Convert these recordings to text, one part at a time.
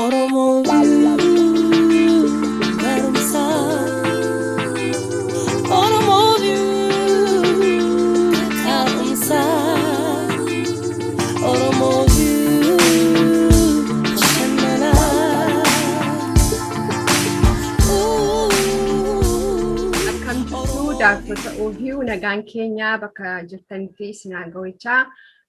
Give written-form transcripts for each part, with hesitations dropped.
Oromoo barumsa. Oromoo ka'umsa. Oromoo bashannana. Akkam jirtu, daawwattoota OView? Nagaan keenya bakka jirtanitti isin haa ga'u.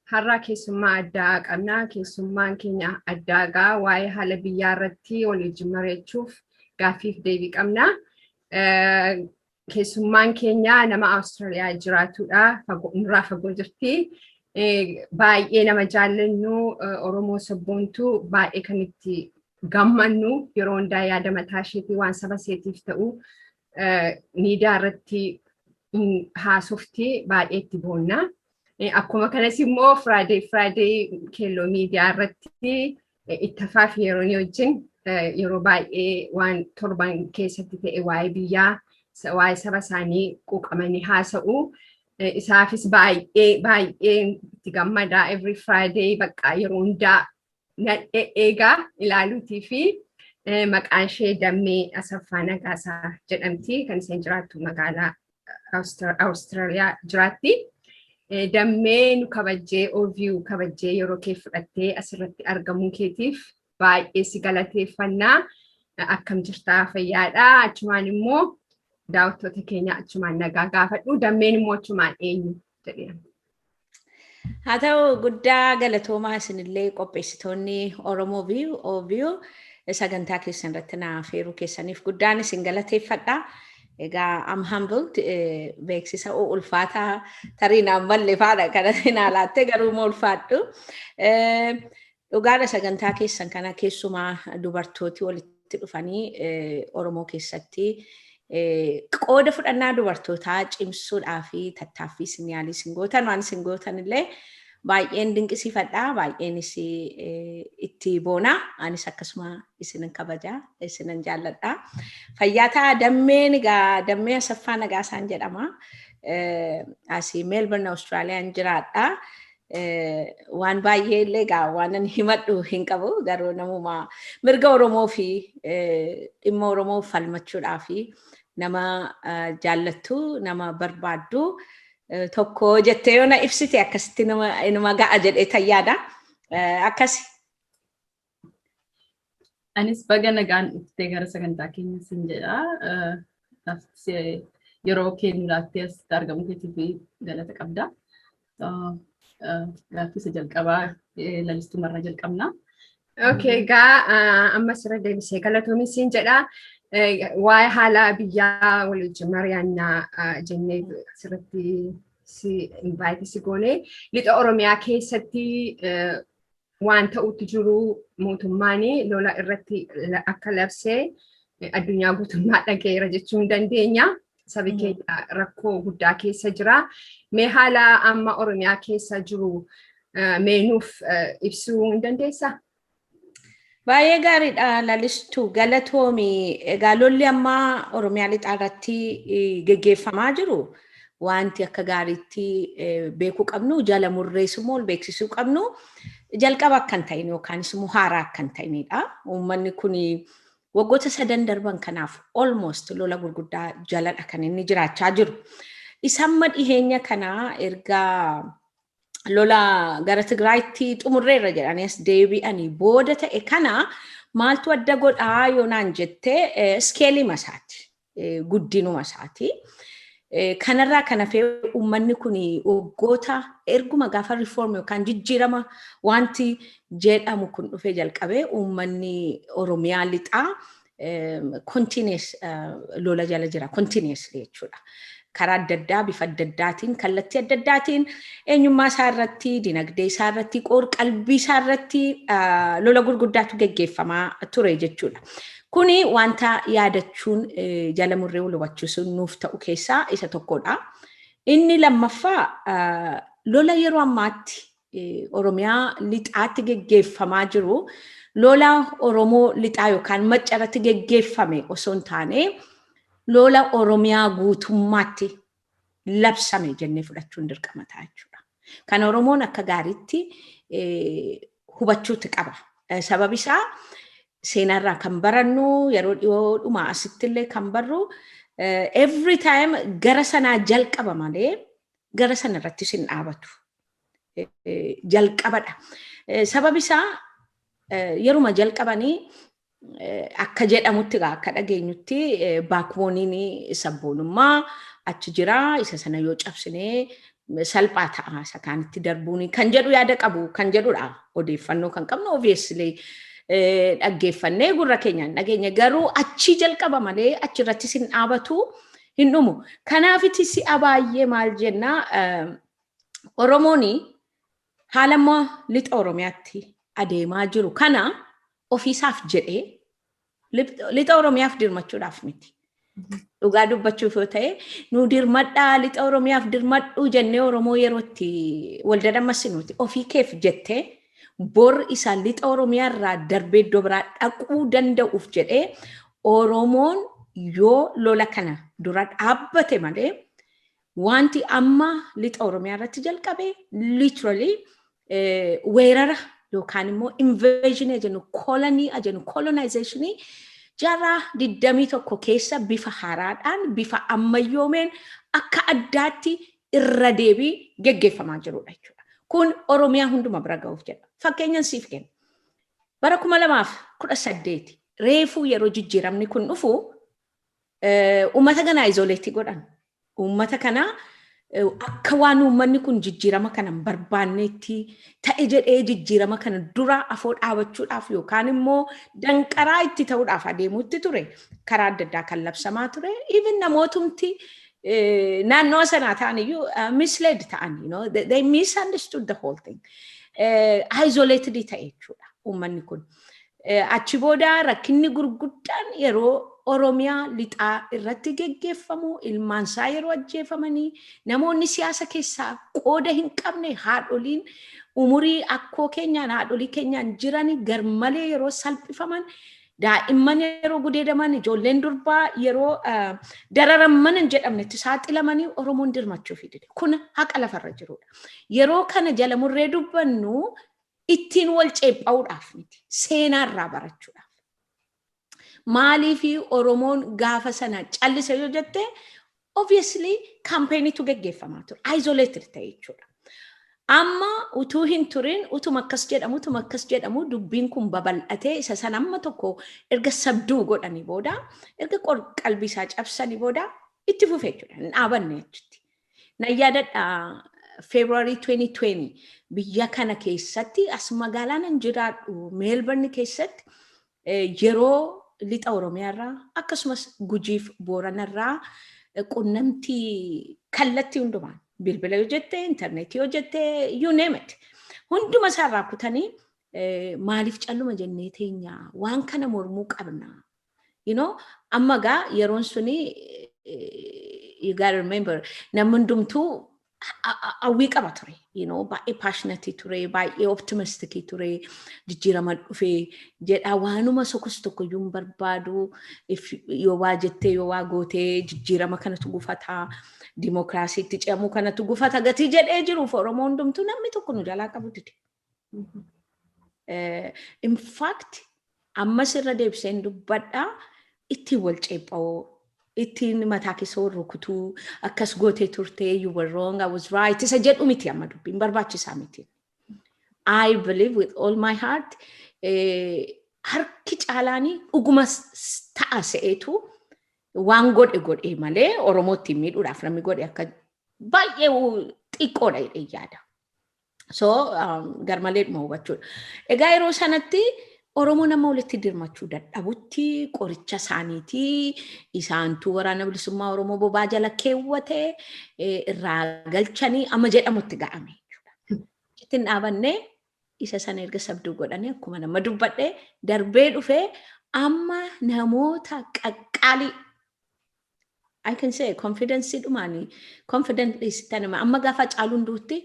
Har'a keessummaa addaa qabna. Keessummaan keenya addaa gaa waa'ee haala biyyaa irratti waliin mari'achuuf gaaffiif deebii qabna. Keessummaan keenya nama Awustiraaliyaa jiraatudha. Nurraa fagoo jirti. Baay'ee nama jaallannu, Oromoo sabboontuu baay'ee kan itti gammannu, yeroo hundaa yaada mataa isheetii waan saba isheetiif ta'u miidiyaa irratti haasofti, baay'ee itti boonna. Akkuma kanas immoo Friday Friday Keelloo Miidiyaa irratti Ittafaa fi yeroo wajjin yeroo baay'ee waan torban keessatti ta'e, waa'ee biyyaa, waa'ee saba isaanii quuqamanii haasa'u. Isaafis baay'ee baay'ee itti gammadaa. Every Friday bakka yeroo hundaa eegaa ilaaluutii fi maqaan ishee Dammee Asaffaa Nagaasaa jedhamti. Kan isheen jiraattu magaalaa Awustiraaliyaa jiraatti. Dammee, nu kabajjee, OView kabajjee, yeroo kee fudhattee asirratti argamuu keetiif baay'ee si galateeffannaa. Akkam jirtaa? Fayyaadhaa? Achumaan immoo daawwattoota keenya achumaan nagaa gaafadhu. Dammeen immoo achumaan eenyu jedhee. Haa ta'u, guddaa galatoomaa. Isinillee qopheessitoonni Oromoo View, OView, sagantaa keessan irratti na affeeruu keessaniif guddaan isin galateeffadha. Egaa I'm humbled. Beeksisa ulfaataa tarii naan malle faadha kana naa laattee, garuu immoo ulfaadhu. Dhugaadha, sagantaa keessan kana keessumaa dubartooti walitti dhufanii Oromoo keessatti qooda fudhannaa dubartootaa cimsuudhaa fi tattaaffii isin yaalii isin gootan, waan isin gootan illee baay'een dinqisiifadha. Baay'eenis itti boona. Anis akkasuma isinin kabaja, isinin jaalladha. Fayyaa ta'a. Dammeen egaa Dammee Asaffaa Nagaasaan jedhama. Asii Meelbourne, Austraaliyaan jiraadha. Waan baay'ee illee egaa waan ani himadhu hin qabu, garuu namuma mirga Oromoo fi dhimma Oromoo falmachuudhaa fi nama jaallattu, nama barbaaddu tokko jettee yoo na ibsite akkasitti nama ga'a jedhee tayyaadha. Akkasi. Anis baga nagaan dhuftee gara sagantaa keenya siin jedha. Yeroo kennu laattee asitti argamuu keetiif galata qabda. Gaaffii isa jalqabaa Lalistumarraa jalqabna. Okay, egaa ammas irra deebisee galatoomi siin jedha. Waa'ee haala biyyaa waliin mari'annaa jennee asirratti si invite si goone. Lixa Oromiyaa keessatti waan ta'utti jiru, mootummaan lola irratti akka labsee addunyaa guutummaa dhageera jechuu hin dandeenya. Sabi keenya rakkoo guddaa keessa jira. Mee haala amma Oromiyaa keessa jiru mee nuuf ibsuu hin dandeessaa? Baay'ee gaariidha, Lalistuu, galatoomi. Egaa lolli ammaa Oromiyaa lixaa irratti geggeeffamaa jiru wanti akka gaariitti beekuu qabnu, jala murreessuu ol beeksisuu qabnu, jalqaba akka hin ta'in yookaanis immoo haaraa akka hin ta'inidha. Uummanni kun waggoota sadan darban kanaaf almost lola gurguddaa jaladha kan inni jiraachaa jiru. Isamma dhiheenya kanaa erga lola gara Tigraayitti xumurreerra jedhanii as deebi'anii booda ta'e kana maaltu adda godhaa yoo naan jette, scale isaati. Guddinuma isaati. Kanarraa kan hafee uummanni kun waggoota erguma gaafa reform yookaan jijjiirama wanti jedhamu kun dhufee jalqabee uummanni Oromiyaa lixaa continuous lola jala jira, continuously jechuudha. Karaa adda addaa, bifa adda addaatiin, kallattii adda addaatiin eenyummaa isaa irratti, dinagdee isaa irratti, qoor qalbii isaa irratti lola gurguddaatu geggeeffamaa ture jechuudha. Kuni wanta yaadachuun jala murree wal hubachiisuun nuuf ta'u keessaa isa tokkodha. Inni lammaffaa, lola yeroo ammaatti Oromiyaa lixaatti geggeeffamaa jiru lola Oromoo lixaa yookaan maccarratti geggeeffame osoo hin taane lola Oromiyaa guutummaatti labsame jennee fudhachuun dirqama ta'a jechuudha. Kan Oromoon akka gaariitti hubachuutti qaba. Sababi isaa seenarraa kan barannu, yeroo dhiyoodhuma asittillee kan barru, every time gara sanaa jalqaba malee gara sana irrattis hin dhaabatu. Jalqabadha. Sababi isaa yeruma jalqabanii akka jedhamutti, akka dhageenyutti, backboneiin sabboonummaa achi jira, isa sana yoo cabsinee salphaa ta'a isa kaanitti darbuun kan jedhu yaada qabu kan jedhudha odeeffannoo kan qabnu. Obviously dhaggeeffannee gurra keenyaan dhageenya, garuu achi jalqaba malee achirrattis hin dhaabatu, hin dhumu. Kanaafiti si'a baay'ee maal jennaa, Oromoon haala ammoo lixa Oromiyaatti adeemaa jiru kana ofiisaaf jedhee lixa Oromiyaaf dirmachuudhaaf miti. Dhugaa dubbachuuf yoo ta'e, nu dirmadhaa, lixa Oromiyaaf dirmadhuu jennee Oromoo yeroo itti wal dadammassinuuti. Ofii keef jettee bor isa lixa Oromiyaa irraa darbee iddoo biraa dhaquu danda'uuf jedhee Oromoon yoo lola kana dura dhaabbate malee, wanti amma lixa Oromiyaa irratti jalqabe literally weerara yookaan immoo invasion jennu, colony jennu, colonization jaarraa 21 keessa bifa haaraadhaan, bifa ammayyoomeen akka addaatti irra deebii geggeeffamaa jirudha jechuudha. Kun Oromiyaa hunduma bira ga'uuf jedha. Fakkeenyan siif kenna. Bara 2018 reefuu yeroo jijjiiramni kun dhufu uummata kana isolate godhan. Uummata kana akka waan uummanni kun jijjiirama kana hin barbaannetti ta'e jedhee jijjiirama kana dura afoo dhaabachuudhaaf yookaan immoo danqaraa itti ta'uudhaaf adeemuutti ture. Karaa adda addaa kan labsamaa ture. Even namootumti naannoo sanaa ta'an iyyuu misled ta'an, they misunderstood the whole thing. Isolated ta'e jechuudha uummanni kun. Achi booda rakkinni gurguddaan yeroo Oromiyaa lixaa irratti geggeeffamu, ilmaansaa yeroo ajjeefamanii, namoonni siyaasa keessaa qooda hin qabne, haadholiin umurii akkoo keenyaan haadholii keenyaan jiran garmalee yeroo salphifaman, daa'imman yeroo gudeedaman, ijoolleen durbaa yeroo dararaman hin jedhamnetti saaxilamanii, Oromoon dirmachuu dide. Kun haqa lafarra jirudha. Yeroo kana jala murree dubbannu ittiin wal ceepha'uudhaaf miti. Seenaarraa barachuudhaaf. Maaliifi Oromoon gaafa sana callise yoo jette, obviously campaigniitu geggeeffamaa ture. Isolated ta'e jechuudha. Amma utuu hin turin utuma akkas jedhamu dubbiin kun babal'atee, isa sana amma tokko erga sabduu godhanii booda, erga qalbii isaa cabsanii booda itti fufe jechuudha. Hin dhaabanne achitti. Nan yaadadha, February 2020 biyya kana keessatti, as magaalaa nan jiraadhu Meelbarni keessatti, yeroo lixa Oromiyaarraa akkasumas Gujiif Booranarraa qunnamtii kallattii hundumaan, bilbila yoo jette, intarneetii yoo jette, you name it, hunduma isaarraa kutanii, maaliif calluma jennee teenya? Waan kana mormuu qabna. Amma gaa yeroon suni, you gotta remember, namni hundumtuu hawwii qaba ture. Baay'ee passionate ture, baay'ee optimistic ture, jijjiirama dhufee jedha, waanuma sokus tokko iyyuu hin barbaadu, yoo waa jettee, yoo waa gootee, jijjiirama kanatu gufataa, dimookiraasiitti ce'amuu kanatu gufata gatii jedhee jiruuf, Oromoo hundumtuu namni tokko nu jalaa qabu dide. In fact, ammas irra deebiseen dubbadhaa, ittiin wal ceepha'oo, ittiin mataa keessa wal rukutuu, akkas gootee turtee, you were wrong, I was right, isa jedhu miti amma dubbiin barbaachisaa miti. I believe with all my heart harki caalaanii dhuguma ta'a se'eetu waan godhe godhe malee Oromootti miidhuudhaaf namni godhe akka baay'ee xiqqoodha jedhee yaada. So garmaleedhuma hubachuudha. Egaa yeroo sanatti Oromoo nama walitti dirmachuu dadhabutti qoricha isaaniitii isaantu Waraana Bilisummaa Oromoo bobaa jala keewwate irraa galchanii amma jedhamutti ga'ame jechuudha. Ittiin dhaabannee isa sana erga sabduu godhanii, akkuma nama dubbadhe, darbee dhufee amma namoota qaqqaalii, I can say confidence dhumaanii, confidently sittan, amma gaafa caaluun duutti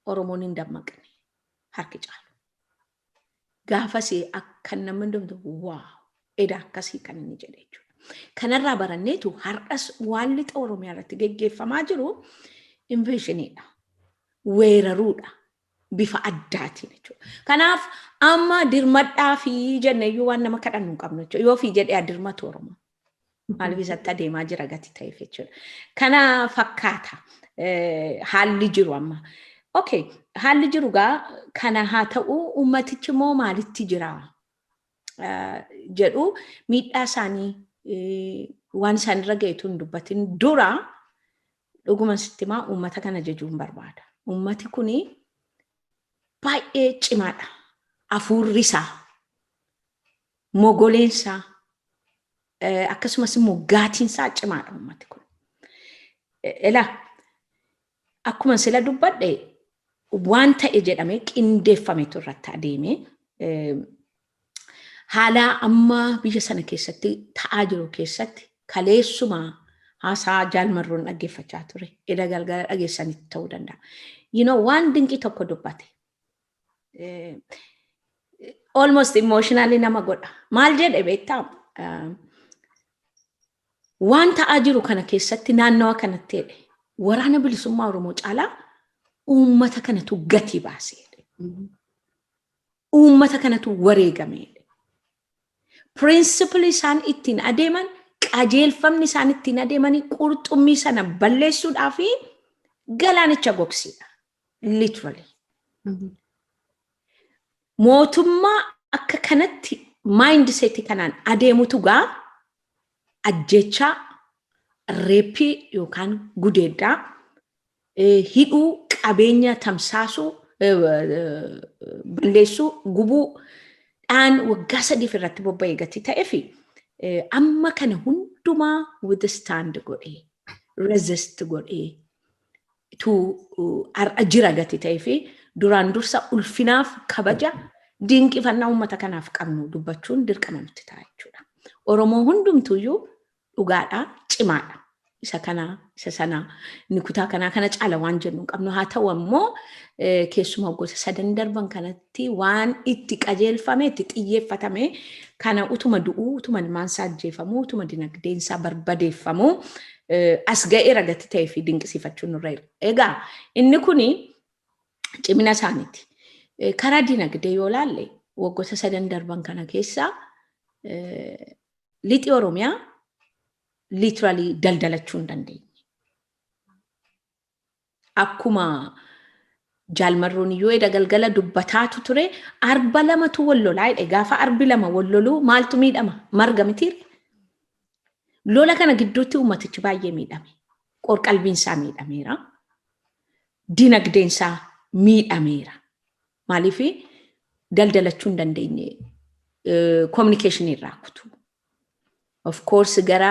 Oromoon hin dammaqne harki caalu. Gaafas akka namni hundumtu "Wow, eda akkasii" kan inni jedhe jechuudha. Kanarraa baranneetu har'as waan lixa Oromiyaa irratti geggeeffamaa jiru invasioniidha. Weeraruudha. Bifa addaatiin jechuudha. Kanaaf amma dirmadhaa fi jenneeyyuu waan nama kadhannu hin qabnu jechuudha. Yoo fi jedhee dirmatu Oromoo. Maaliif isatti adeemaa jira gati ta'eef jechuudha. Kana fakkaata haalli jiru amma. Okay, haalli jiru gaa kana haa ta'u, uummatichi immoo maalitti jira jedhu, miidhaa isaanii waan isaan irra ga'etu hin dubbatin dura, dhuguma sitti himaa, uummata kana jechuun barbaada. Uummati kuni baay'ee cimaadha. Hafuurri isaa, mogoleen isaa, akkasumas immoo gaatiin isaa cimaadha uummati kun. Elaa, akkuma sila dubbadhe, waan ta'e jedhamee qindeeffametu irratti adeeme. Haala amma biyya sana keessatti ta'aa jiru keessatti kaleessuma haasaa Jaalmarroon dhaggeeffachaa ture. Eda galgala dhageessanitti ta'uu danda'a. Waan dinqii tokko dubbate. Almost emotionally nama godha. Maal jedhe beektaa? Waan ta'aa jiru kana keessatti, naannawa kanatti jedhe, Waraana Bilisummaa Oromoo caalaa uummata kanatu gatii baasee jedhe. Uummata kanatu wareegame jedhe. Principle isaan ittiin adeeman, qajeelfamni isaan ittiin adeemanii qurxummii sana balleessuudhaa fi galaanicha gogsiidha. Literally. Mootummaa akka kanatti mindset kanaan adeemutu gaa ajjechaa, rape yookaan gudeeddaa, hidhuu, qabeenya tamsaasuu, balleessuu, gubuu dhaan waggaa 3f irratti bobba'ee gatii ta'ee fi amma kana hundumaa withstand godhee, resist godhee tu har'a jira gati ta'ee fi duraan dursa ulfinaaf kabaja dinqifannaa uummata kanaaf qabnu dubbachuun dirqama nutti ta'a jechuudha. Oromoo hundumtuyyuu dhugaadhaa, cimaadha. Isa kana, isa sana, inni kutaa kanaa kana caala waan jennu hin qabnu. Haa ta'u ammoo, keessumaa gosa sadan darban kanatti waan itti qajeelfame, itti xiyyeeffatame kana, utuma du'uu, utuma ilmaan isaa ajjeefamuu, utuma dinagdeen isaa barbadeeffamuu as ga'eera gati ta'ee fi dinqisiifachuun nurra jira. Egaa inni kuni cimina isaaniiti. Karaa dinagdee yoo laalle, waggoota sadan darban kana keessa lixi Oromiyaa literally daldalachuu hin dandeenye. Akkuma Jaalmarroon iyyuu eda galgala dubbataatu ture, arba lamatu wal lolaa jedhe. Gaafa arbi lama wal loluu maaltu miidhama? Marga mitiire. Lola kana gidduutti uummatichi baay'ee miidhame. Qorqalbiin isaa miidhameera. Dinagdeen isaa miidhameera. Maaliif? Daldalachuu hin dandeenye, communication irraa kutu. Of course, gara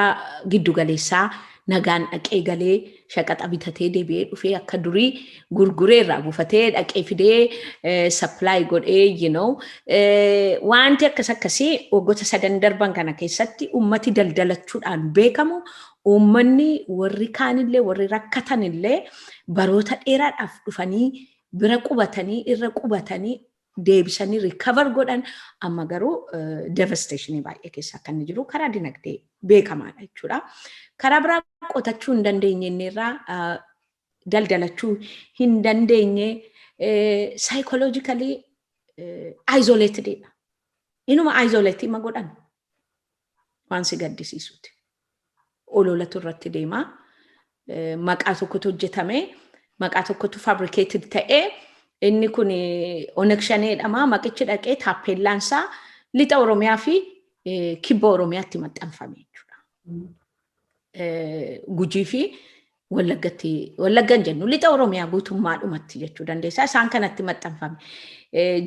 giddu galeessaa nagaan dhaqee galee shaqaxa bitatee deebi'ee dhufee akka durii gurguree irraa buufatee dhaqee fidee supply godhee wanti akkas akkasii waggoota sadan darban kana keessatti ummati daldalachuudhaan beekamu, uummanni warri kaanillee, warri rakkatanillee baroota dheeraadhaaf dhufanii bira qubatanii, irra qubatanii deebisanii recover godhan, amma garuu devastation baay'ee keessa akka inni jiru karaa dinagdee beekamaadha jechuudha. Karaa biraa qotachuu hin dandeenye, inni irraa daldalachuu hin dandeenye, psychologically isolated dha. Inuma isolate ma godhan, waan si gaddisiisuti. Ololatu irratti deema. Maqaa tokkotu hojjetame, maqaa tokkotu fabricated ta'ee, inni kun Oneg Shaneedhama. Maqichi dhaqee taappeellaan isaa lixa Oromiyaa fi kibba Oromiyaatti maxxanfame jechuudha. Gujii fi Wallaggatti, Wallaggan jennu, lixa Oromiyaa guutummaadhumatti jechuu dandeessa. Isaan kanatti maxxanfame.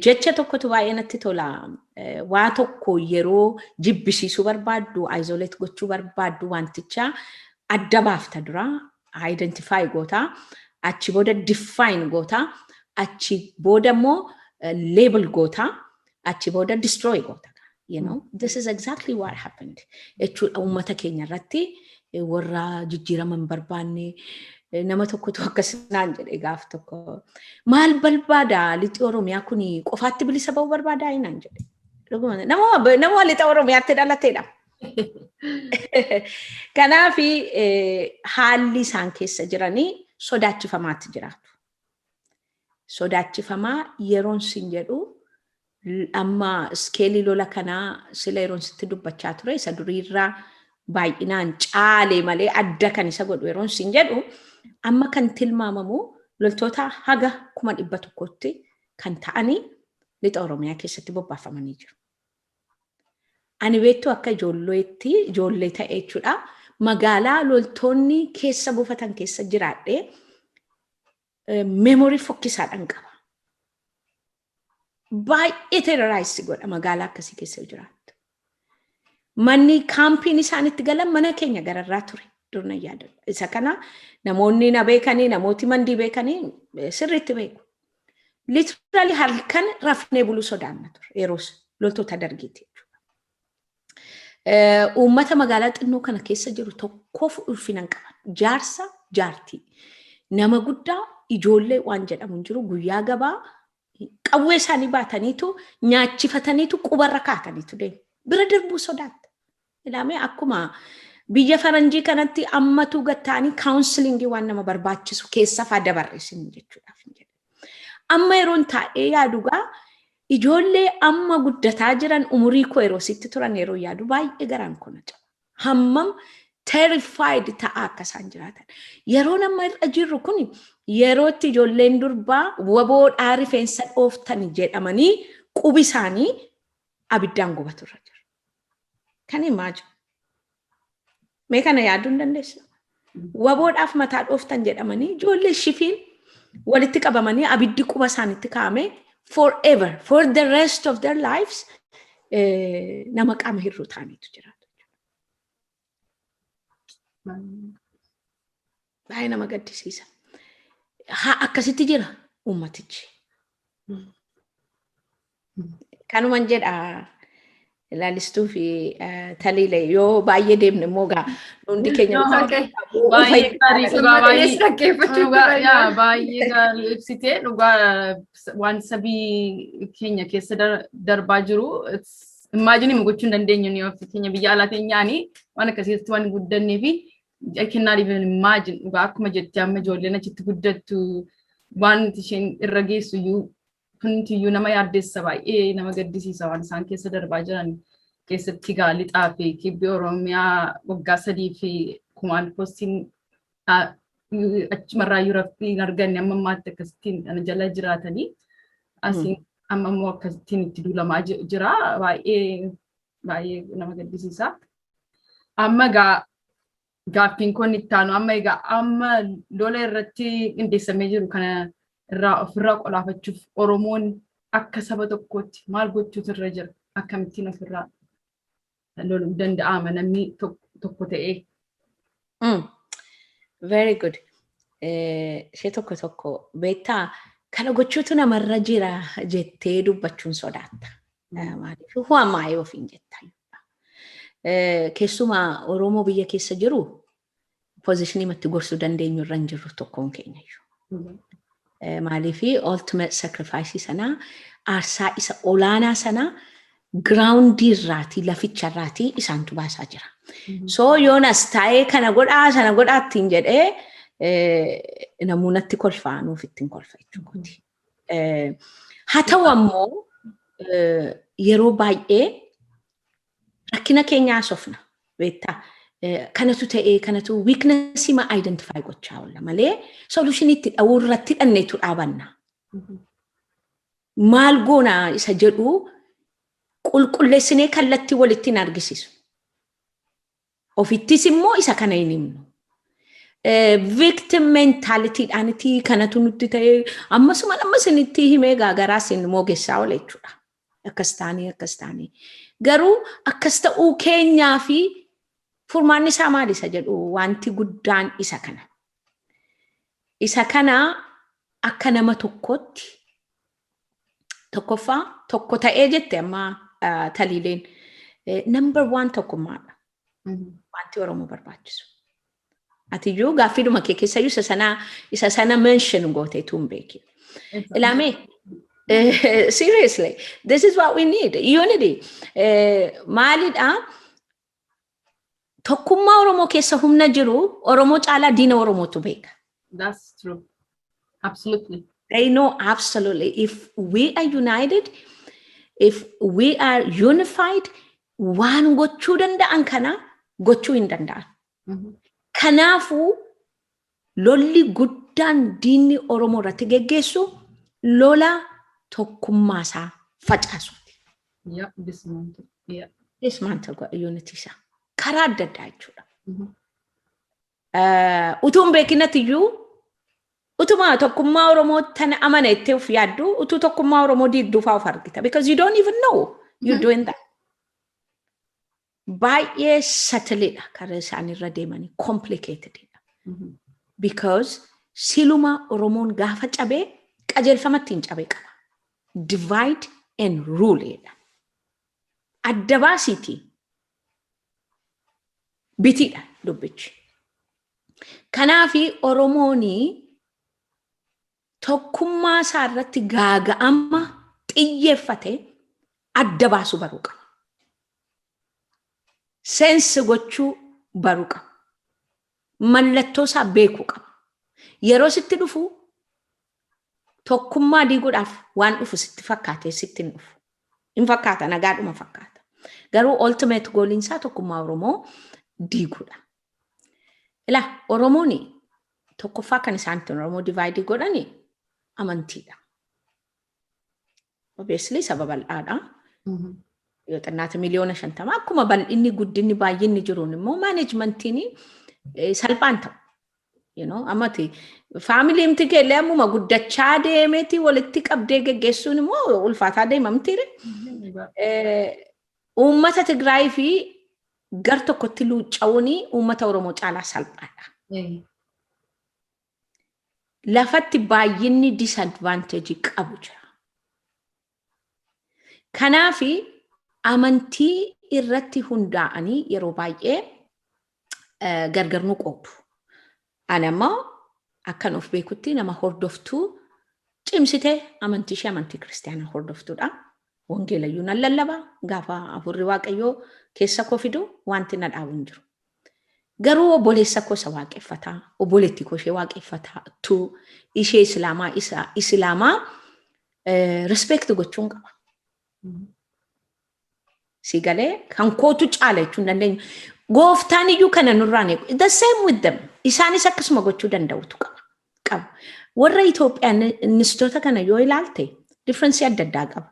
Jecha tokkotu baay'ee natti tola. Waa tokko yeroo jibbisiisuu barbaaddu, isolate gochuu barbaaddu, wanticha adda baafta dura, identify goota, achi booda define goota, achi booda immoo label goota, achi booda destroy goota. This is exactly what happened jechuudha uummata keenya irratti, warra jijjiirama hin barbaanne. Nama tokkotu akkas naan jedhe gaaf tokko: "Maal barbaada lixi Oromiyaa kun? Qofaatti bilisa ba'uu barbaadaa?" naan jedhe. Nama lixa Oromiyaatti dhalateedha. Kanaaf haalli isaan keessa jiranii sodaachifamaatti jiraatu. Sodaachifamaa yeroon sin jedhu, amma scale lola kanaa sila yeroon sitti dubbachaa ture isa duriirraa baay'inaan caalee malee adda kan isa godhu yeroon sin jedhu, amma kan tilmaamamu loltoota haga 100,000tti kan ta'anii lixa Oromiyaa keessatti bobbaafamanii jiru. Ani beektu akka ijoolleetti, ijoollee ta'e jechuudha. Magaalaa loltoonni keessa buufatan keessa jiraadhee memory fokkisaadhaan qaba. Baay'ee terrorize godha magaalaa akkasii keessa jiraattu. Manni kaampiin isaan itti galan mana keenya gararraa ture. Durna yaadadha. Isa kana namoonni na beekanii, namooti Mandii beekanii sirriitti beeku. Literally halkan rafnee buluu sodaanna ture yeroos loltoota dargiiti jechuudha. Uummata magaalaa xinnoo kana keessa jiru tokkoof ulfina hin qaban. Jaarsa, jaartii. Nama guddaa, ijoollee waan jedhamu hin jiru. Guyyaa gabaa qawwee isaanii baataniitu nyaachifataniitu qubarra kaataniitu deemu. Bira darbuu sodaatta. Ilaamee akkuma biyya faranjii kanatti ammatu gatta'anii counseling waan nama barbaachisu keessa faa dabarreessin jechuudhaaf. Amma yeroon taa'ee yaadugaa ijoollee amma guddataa jiran umurii koo yeroo sitti turan yeroo yaadu baay'ee garaan koo na caba. Hammam terrified ta'aa akka isaan jiraatan. Yeroon amma irra jirru kun yerootti ijoolleen durbaa waboodhaa rifeensa dhooftan jedhamanii qubi isaanii abiddaan gubatu irra jiru. Kan imagine. Mee kana yaaduu hin dandeessu? Waboodhaaf mataa dhooftan jedhamanii ijoollee shifiin walitti qabamanii abiddi quba isaanitti kaa'ame forever, for the rest of their lives nama qaama hir'uu ta'aniitu jiraatu. Baay'ee nama gaddisiisa. Haa, akkasitti jira uummatichi. Kanuman jedha, Laalistuu fi Taliilee, yoo baay'ee deemne immoo gaa hundi keenya. Baay'ee gaarii, dhugaa baay'ee. Dhaggeeffachuu Dhugaa, yaa, baay'ee gaarii ibsitee. Dhugaa waan sabii keenya keessa darbaa jiru imagine gochuu hin dandeenyu. Ni ofii keenya biyya alaa teenyaanii waan akkasiitti waan guddannee fi I cannot even imagine. Dhugaa akkuma jettee, amma ijoolleen achitti guddattu waan isheen irra geessu iyyuu kuntiyyuu nama yaaddessa, baay'ee nama gaddisiisa waan isaan keessa darbaa jiran. Keessatti gaa lixaa fi kibbi Oromiyaa waggaa 3 fi command postiin achumarraa iyyuu raftii hin arganne, amma ammaatti akkasittiin kana jala jiraatanii, asiin amma immoo akkasittiin itti duulamaa jira. Baay'ee baay'ee nama gaddisiisa. Amma gaa gaaffiin kun itti aanu, amma egaa amma lola irratti qindeessamee jiru kana irraa ofirraa qolaafachuuf Oromoon akka saba tokkootti maal gochuutu irra jira? Akkamittiin ofirraa loluu danda'ama namni tokko ta'ee? Very good. Ishee tokko tokko beektaa, kana gochuutu namarra jira jettee dubbachuun sodaatta. Maaliif who am I ofiin jetta. Keessumaa Oromoo biyya keessa jiru position matti gorsuu dandeenyu irra hin jirru tokkoon keenya iyyuu. Maaliif ultimate sacrifice sanaa, aarsaa isa olaanaa sanaa ground irraatii, laficha irraatii isaantu baasaa jira. So yoonas taa'ee kana godhaa sana godhaa ittiin jedhee namoonni kolfaa nuuf ittiin kolfa jechuudha. Haa ta'u ammoo yeroo baay'ee rakkina keenya haasofna beektaa. Kanatu ta'ee, kanatu weakness ma identify gochaa oolla malee solution itti dha'uu irratti dhanneetu dhaabanna. Maal goona isa jedhu qulqulleessinee kallattii walitti hin argisiisu. Ofittis immoo isa kana hin himnu. Victim mentalityidhaaniti kanatu nutti ta'ee ammasuma amma isinitti himee gaagaraa isin moogessaa oola jechuudha. Akkas ta'anii, akkas ta'anii. Garuu akkas ta'uu keenyaa fi furmaanni isaa maal isa jedhu wanti guddaan isa kana. Isa kana akka nama tokkotti, tokkoffaa tokko ta'ee jette amma Taliileen, number one tokkummaadha. Wanti Oromoo barbaachisu. Atiyyuu gaaffiidhuma kee keessayyuu isa sana mention gooteetu hin beekin. Ilaamee, seriously, this is what we need. Unity. Maalidha? Tokkummaa Oromoo keessa humna jiru Oromoo caalaa diina Oromootu beeka. That's true. Absolutely. They know absolutely if we are united, if we are unified, waan gochuu danda'an kana gochuu hin danda'an. Kanaafuu lolli guddaan diinni Oromoo irratti geggeessu lola tokkummaa isaa facaasuuti. Yep, dismantle. Yeah. Dismantle godha unity isaa. Karaa adda addaa jechuudha. Utuu hin beekinatti iyyuu, utuma tokkummaa Oromoo tana amana itti of yaaddu, utuu tokkummaa Oromoo diigduu fa'aa of argita. Because you don't even know you're doing that. Baay'ee subtle dha karaa isaan irra deemanii, complicatedidha. Because siluma Oromoon gaafa cabee qajeelfamatti hin cabee qaba. Divide and rule dha. Adda baasiiti. Bitiidha dubbichi. Kanaafi Oromoon tokkummaa isaa irratti gaaga'ama xiyyeeffate adda baasuu baruu qaba. Sense gochuu baruu qaba. Mallattoo isaa beekuu qaba. Yeroo sitti dhufu tokkummaa diiguudhaaf waan dhufu sitti fakkaatee sitti hin dhufu. Hin fakkaata, nagaadhuma fakkaata. Garuu ultimate goaliin isaa tokkummaa Oromoo diiguudha. Ilaa, Oromoon tokkoffaa kan isaan ittiin Oromoo divide godhani amantiidha. Obviously saba bal'aadha. Yoo xinnaate miliyoona 50, akkuma bal'inni, guddinni, baay'inni jiruun immoo managementiin salphaan ta'u. Ammati familymti keellee ammuma guddachaa deemeeti walitti qabdee geggeessuun immoo ulfaataa deemamtiire. Uummata Tigraay fi gar tokkotti luucca'uun uummata Oromoo caalaa salphaadha. Lafatti baay'inni disadvantage qabu jira. Kanaafi amantii irratti hundaa'anii yeroo baay'ee gargar nu qoodu. Ani ammoo akkan of beekutti nama hordoftuu cimsitee amantii ishee, amantii kiristaanaa hordoftuudha. Wangeelayyuu nan lallaba, gaafa hafuurri Waaqayyoo keessa koo fidu wanti na dhaabu hin jiru. Garuu obboleessa koo isa waaqeffataa, obboleettii koo ishee waaqeffataa, tu ishee islaamaa, isa islaamaa respect gochuun qaba. Si galee, kan kootu caala jechuu hin dandeenyu. Gooftaan iyyuu kana nurraan eegu. The same with them. Isaanis akkasuma gochuu danda'utu qaba. Qaba. Warra Itoophiyaanistoota kana yoo ilaalte difference adda addaa qaba.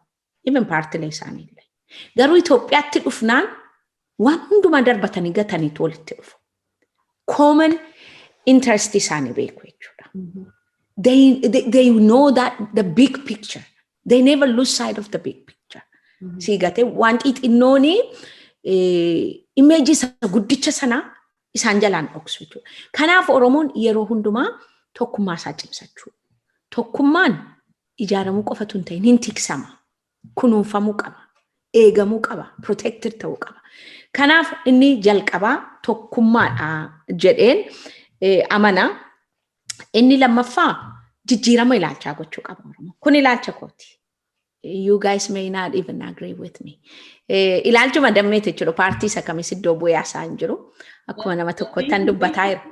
Even paartilee isaanii illee. Garuu Itoophiyaatti dhufnaan waan hundumaa darbatanii gataniitu walitti dhufu. Common interest isaanii beeku jechuudha. They know that the big picture. They never lose sight of the big picture. Si gatee, waan xixinnooni image isa guddicha sanaa isaan jalaan dhoksu jechuudha. Kanaaf Oromoon yeroo hundumaa tokkummaa isaa cimsachuu. Tokkummaan ijaaramuu qofatu hin ta'in, hin tiksama. Kunuunfamuu qaba. Eegamuu qaba. Protected ta'uu qaba. Kanaaf inni jalqabaa tokkummaadha jedheen amana. Inni lammaffaa jijjiirama ilaalchaa gochuu qaba Oromoo. Kun ilaalcha kooti. You guys may not even agree with me. Ilaalchuma dammeeti jechuudha. Paartii isa kamis iddoo bu'ee haasaa hin jiru. Akkuma nama tokkotti an dubbataa jiru.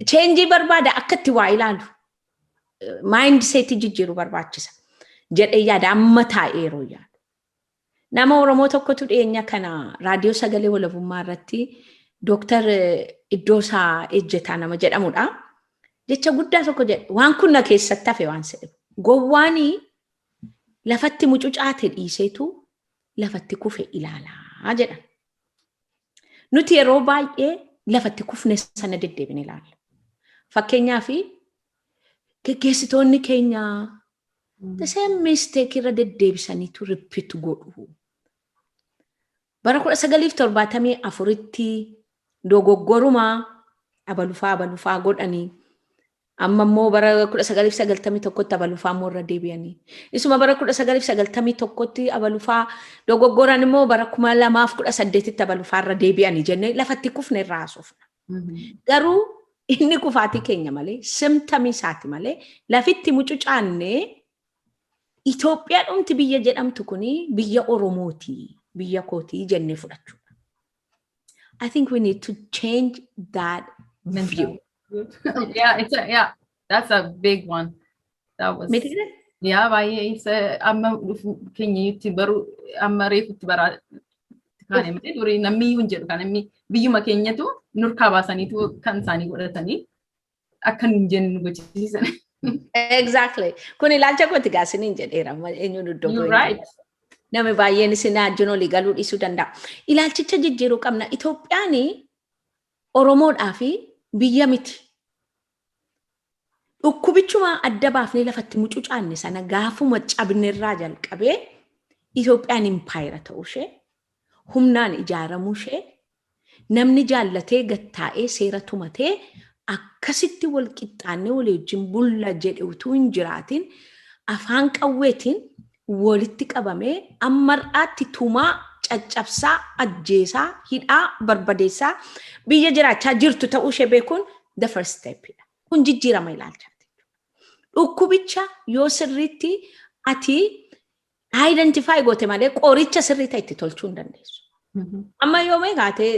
Change barbaada, akka itti waa ilaalu. Mindset jijjiiruu barbaachisa. Jedhee yaada amma taa'ee yeroo yaadu. Nama Oromoo tokkotu dhiyeenya kana raadiyoo Sagalee Walabummaa irratti, Dooktar Iddoosaa Ejjetaa nama jedhamudha. Jecha guddaa tokko jedhe, waan kun na keessatti hafe waan sedhe. Gowwaanii lafatti mucucaate dhiiseetu lafatti kufe ilaalaa jedhan. Nuti yeroo baay'ee lafatti kufne sana deddeebine ilaalla. Fakkeenyaaf, geggeessitoonni keenya the same mistake irra deddeebisaniitu repeat godhu. Bara 1974tti dogoggorumaa abalufaa abalufaa godhanii, amma immoo bara 1991tti abalufaa immoo irra deebi'anii. Isuma bara 1991tti abalufaa dogoggoran immoo bara 2018tti abalufaa irra deebi'anii jennee lafatti kufne irraa haasofna. Garuu inni kufaatii keenya malee, symptom isaati malee, lafitti mucucaannee Itoophiyaa dhumti biyya jedhamtu kuni biyya Oromooti, biyya kootii jennee fudhachuudha. I think we need to change that view. Yeah, that's a big one. That was Miti? Yaa, baay'ee isa amma dhufu keenya itti baru, amma reefutti baraa kaane malee, durii namni iyyuu hin jedhu. Kan namni biyyuma keenyatu nurkaa baasaniitu kan isaanii godhatanii akka nu hin jenne nu gochisiisan. Exactly. Kun ilaalcha kooti gaasiniin jedheera. Amma eenyuun iddoo You're bu'ee right. Namni baay'een isin wajjin olii galuu dhiisuu danda'a. Ilaalchicha jijjiiruu qabna. Itoophiyaan Oromoodhaa fi biyya miti. Dhukkubichuma adda baafnee lafatti mucucaanne sana gaafuma cabnerraa jalqabee Itoophiyaan impaayera ta'uu ishee, humnaan ijaaramuu ishee, namni jaallatee gattaa'ee seera tumatee akkasitti wal qixxaannee walii wajjin bulla jedhe utuu hin jiraatin, afaan qawweetiin walitti qabamee amma har'aatti tumaa, caccabsaa, ajjeesaa, hidhaa, barbadeessaa biyya jiraachaa jirtu ta'uu ishee beekuun the first step dha. Kun jijjiirama ilaalchaati. Dhukkubicha yoo sirriitti ati identify goote malee qoricha sirrii ta'e itti tolchuu hin dandeessu. Amma yoo meeqaatee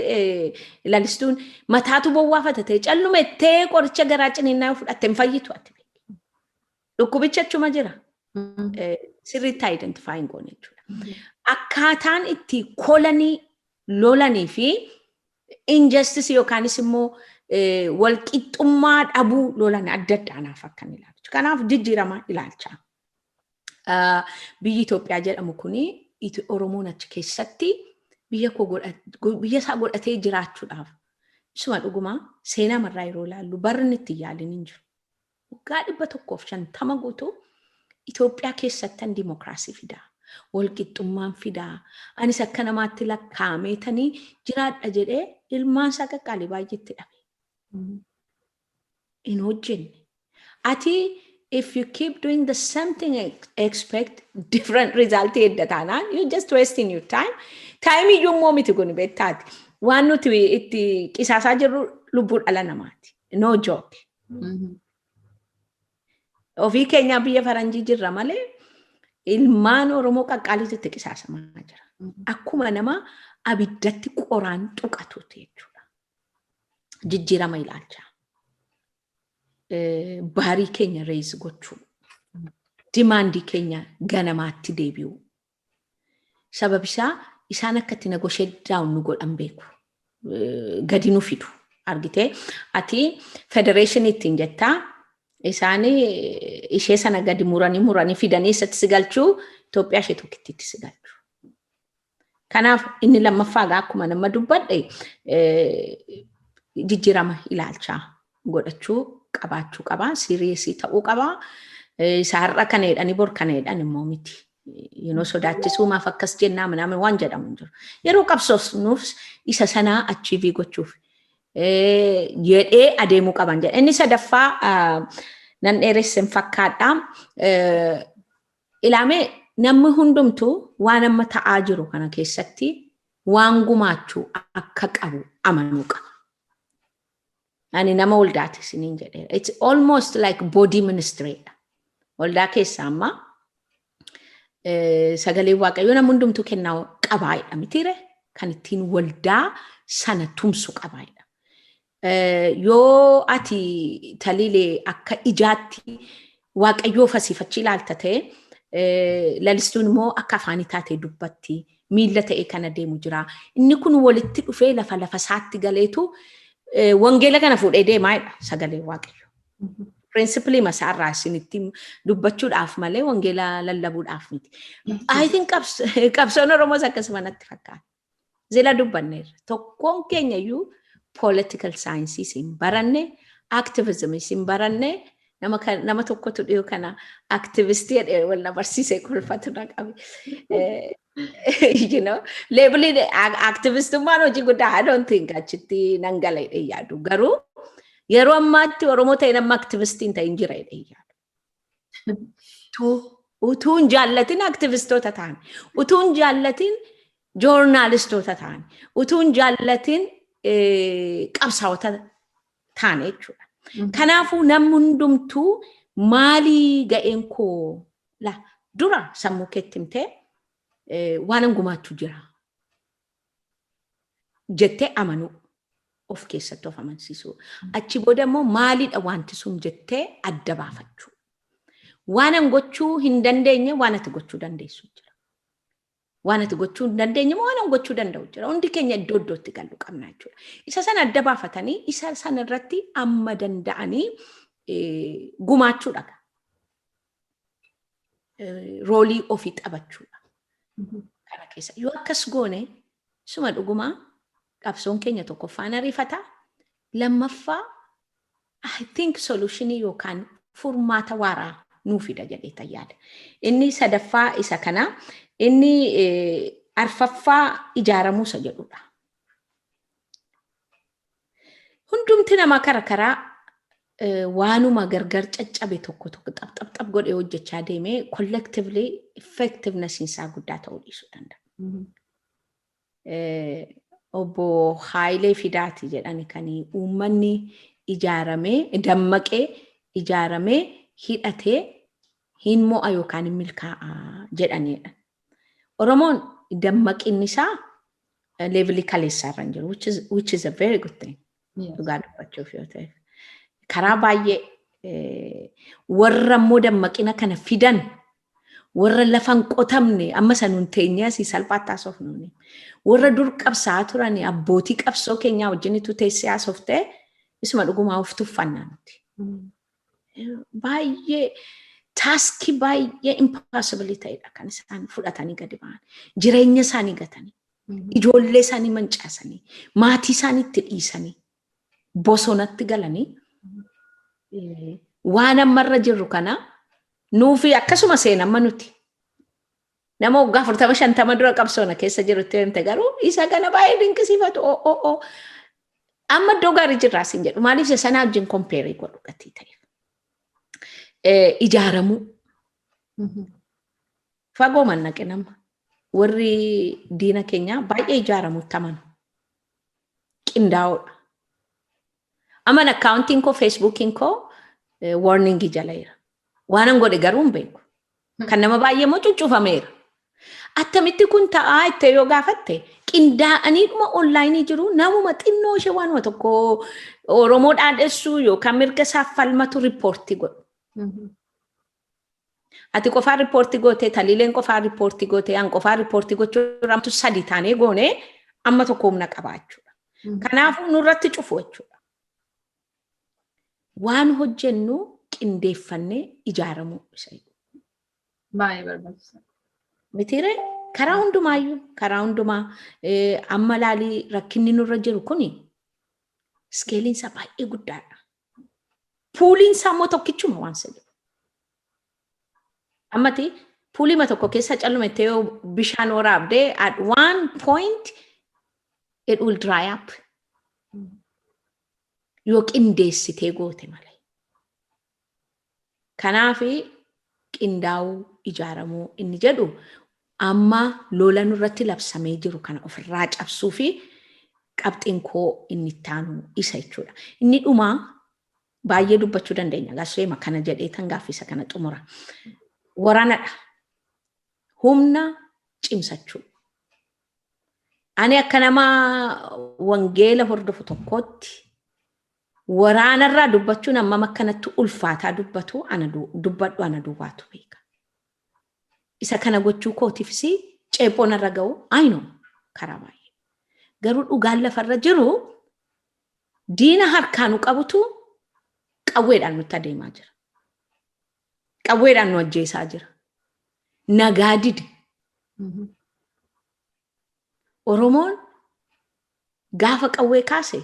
lalistuun mataatu bowwaafata ta'e, callumettee qoricha garaa ciniinnaa yoo fudhatte hin fayyitu ati. Dhukkubicha achuma jira. Sirriitti identify hin goone jechuudha. Akkaataan itti kolanii lolanii fi injustice yookaanis immoo walqixxummaa dhabuu lolan adda addaa naaf akkan ilaalchu. Kanaaf jijjiirama ilaalchaa. Biyyi Itoophiyaa jedhamu kuni Oromoon achi keessatti biyya koo biyya isaa godhatee jiraachuudhaaf isuma dhugumaa seenaa marraa yeroo ilaallu barri itti yaalin hin jiru. Waggaa 150 guutuu Itoophiyaa keessattan dimokiraasii fidaa. Walqixxummaan fidaa. Anis akka namaatti lakkaa'ameetanii jiraadha jedhee ilmaan isaa qaqqaalii baay'eetti dhabe. Hin hojjenne. Ati if you keep doing the same thing, expect different result edda taanaan, you just wasting your time. Time iyyuu immoo miti kun beektaati. Waan nuti itti qisaasaa jirru lubbuu dhala namaati. No joke. Ofii keenyaa biyya faranjii jirra malee ilmaan Oromoo qaqqaaliitu itti qisaasamaa jira. Akkuma nama abiddatti qoraan tuqatuuti jechuudha. Jijjiirama ilaalchaa. Bar keenya raise gochuu. Demand keenya ganamaatti deebi'u. Sabab isaa isaan akka itti negotiate down nu godhan beeku. Gadi nu fidu. Argitee, ati federation ittiin jettaa, isaan ishee sana gadi muranii muranii fidanii isatti si galchuu, Itoophiyaa ishee tokkittiitti si galchuu. Kanaaf inni lammaffaa gaa akkuma nama dubbadhe jijjiirama ilaalchaa godhachuu qabaachuu qabaa. Serious ta'uu qabaa. Isa har'a kana jedhanii bor kana jedhan immoo miti. Yeroo sodaachisuu maaf akkas jennaa minaamin waan jedhamu hin jiru. Yeroo qabsoofnuuf isa sanaa achieve gochuuf jedhee adeemuu qaban jedha. Inni sadaffaa nan dheeressen fakkaadha. Ilaamee namni hundumtuu waan amma ta'aa jiru kana keessatti waan gumaachuu akka qabu amanuu qaba. Ani nama waldaati isiniin jedheera. It's almost like body ministry dha. Waldaa keessa amma sagalee Waaqayyoo nama hundumtuu kennaa qabaayidha mitiire, kan ittiin waldaa sana tumsu qabaayidha. Yoo ati taliilee akka ijaatti Waaqayyoo fasiifachi ilaalta ta'e, lalistuun immoo akka afaanii taatee dubbatti, miilla ta'e kana deemu jira. Inni kun walitti dhufee lafa lafa isaatti galeetu wangeela kana fuudhee deemaadha sagalee Waaqayyo. Principle masaarraa isinitti dubbachuudhaaf malee wangeela lallabuudhaaf miti. I think qabsoon Oromoos akkasuma natti fakkaata. Zila dubbanneerra. Tokkoon keenya iyyuu political science hin baranne, activism hin baranne. Nama tokkotu dhiyoo kana activistii jedhee wal na barsiisee kolfatu na qabe. Labeliin activistummaan hojii guddaa, I don't think achitti nan gala jedhee yaadu. Garuu yeroo ammaatti Oromoo ta'e nama activistii hin ta'in jira jedhee yaadu. Utuu hin jaallatin activistoota ta'an, utuu hin jaallatin journalistoota ta'an, utuu hin jaallatin qabsaa'ota ta'an jechuudha. Kanaafuu namni hundumtuu maalii ga'een koo la dura sammuu keetti himtee waan an gumaachuu jira jettee amanuu, of keessatti of amansiisuu. Achi booda immoo maalidha wanti sun jettee adda baafachuu. Waan an gochuu hin dandeenye waan ati gochuu dandeessu jira. Waan ati gochuu hin dandeenye waan an gochuu danda'u jira. Hundi keenya iddoo iddootti galuu qabna jechuudha. Isa sana adda baafatanii isa sana irratti amma danda'anii gumaachuudha. Roolii ofii taphachuudha. Kana keessa yoo akkas goone, suma dhugumaa qabsoon keenya tokkoffaan ariifata. Lammaffaa, I think solutionii yookaan furmaata waaraa nuu fida jedhee yaada. Inni sadaffaa isa kana. Inni arfaffaa ijaaramuu isa jedhudha. Hundumti namaa karaa karaa waanuma gargar caccabe tokko tokko xap xap xap godhee hojjechaa deemee collectively effectiveness isaa guddaa ta'uu dhiisuu danda'a. Obbo Haayilee Fidaati jedhani kan uummanni ijaaramee, dammaqee, ijaaramee, hidhatee hin mo'a yookaan hin milkaa'a jedhanidha. Oromoon dammaqinni isaa levelii kaleessaa irra hin jiru, which is a very good thing. Dhugaa dubbachuuf yoo ta'e. Karaa baay'ee warra immoo dammaqina kana fidan, warra lafa hin qotamne, amma sanuun teenyee asii salphaatti haasofnuuni. Warra dur qabsaa turan, abbootii qabsoo keenyaa wajjinitu teessee haasoftee isuma dhugumaa of tuffannaa nuti. Baay'ee taskii baay'ee impossible ta'edha kan isaan fudhatanii gadi ba'an. Jireenya isaanii gatanii, ijoollee isaanii mancaasanii, maatii isaanii itti dhiisanii, bosonatti galanii waan ammarra jirru kana nuufi akkasuma seenamma nuti. Nama waggaa 40 50 dura qabsoona keessa jirutti himte garuu isa kana baay'ee dinqisiifatu. O amma iddoo gaarii jirraa siin jedhu. Maaliif? Isa sanaa wajjin compare godhu gatii ta'eef. Ijaaramuu. Fagoo mannaqe nama. Warri diina keenyaa baay'ee ijaaramutti amanu. Qindaa'oodha. Aman accountiin koo, Facebookiin koo warningii jala jira. Waan an godhe garuu hin beeku. Kan nama baay'ee immoo cuccufameera. Attamitti kun ta'aa itti yoo gaafatte, qindaa'aniidhuma onlineii jiru. Namuma xinnoo ishee waanuma tokko Oromoo dhaadhessuu yookaan mirga isaaf falmatu reportii godhu. Ati qofaa reportii gootee, Taliileen qofaa reportii gootee, an qofaa reportii gochuu ramtu, sadi taanee goonee amma tokko humna qabaa jechuudha. Kanaafuu nurratti cufu jechuudha. Waan hojjennu qindeeffannee ijaaramuu isa. Baay'ee barbaachisaa. Mitiiree, karaa hundumaayyuu, karaa hundumaa amma laalii, rakkinni nurra jiru kuni scaleiinsa baay'ee guddaadha. Pooliinsaa immoo tokkichuma waan isa jiru. Ammati pooliima tokko keessa calluma itti yoo bishaan waraabdee, at one point it will dry up. Yoo qindeessitee goote malee. Kanaafi qindaa'uu, ijaaramuu inni jedhu amma lola nurratti labsamee jiru kana ofirraa cabsuu fi qabxiin koo inni ittaanu isa jechuudha. Inni dhumaa, baay'ee dubbachuu dandeenya. Gaasreema kana jedhee tan gaaffisa kana xumura. Waraanadha. Humna cimsachuu. Ani akka nama wangeela hordofu tokkootti waraanarraa dubbachuun hammam akkanatti ulfaataa dubbatu ana dubbadhu ana duwwaatu beeka. Isa kana gochuu kootiifis ceephoon irra ga'u ayino karaa baay'ee. Garuu dhugaan lafarra jiru, diina harkaa nu qabutu qawweedhaan nutti adeemaa jira. Qawweedhaan nu ajjeesaa jira. Nagaa dide. Oromoon gaafa qawwee kaase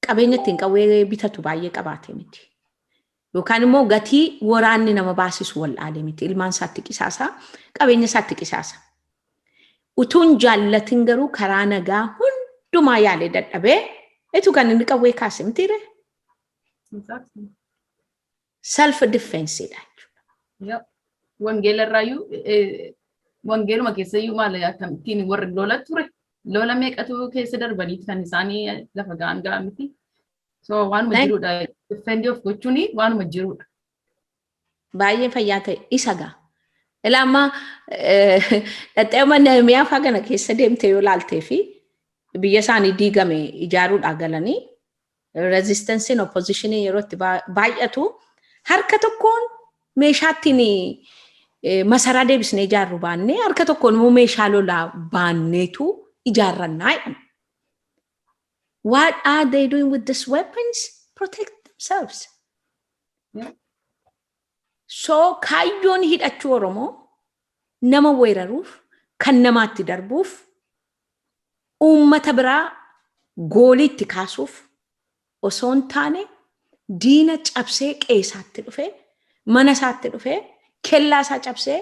qabeenya ittiin qawwee bitatu baay'ee qabaate miti. Yookaan immoo gatii waraanni nama baasisu wal'aalee miti. Ilmaan isaatti qisaasaa, qabeenya isaatti qisaasa. Utuun jaallatin garuu karaa nagaa hundumaa yaalee dadhabee itu kan inni qawwee kaase mitiire. Self defenseedha jechuudha. Wangeela irraayyuu, wangeeluma keessayyuu maal akkamittiin warri lola ture, lola meeqatu keessa darbaniiti kan isaanii lafa ga'an ga'a miti. So waanuma jirudha. Defend of gochuun waanuma jirudha. Baay'ee fayyaa ta'e isa ga'a. Ilaa, amma dhaxxee Nehemiyaa fa'aa kana keessa deemtee yoo laaltee fi biyya isaanii diigame ijaaruudhaa galanii, resistanceiin oppositionii yeroo itti baay'atu, harka tokkoon Meeshaa ittiin masaraa deebisnee ijaarru baannee, harka tokkoon immoo meeshaa lolaa baanneetu ijaarrannaa jedhan. What are they doing with these weapons? Protect themselves. So kaayyoon hidhachuu Oromoo nama weeraruuf, kan namaatti darbuuf, uummata biraa gooliitti kaasuuf osoo hin taane, diina cabsee qeesaatti dhufee, mana isaatti dhufee, kellaa isaa cabsee,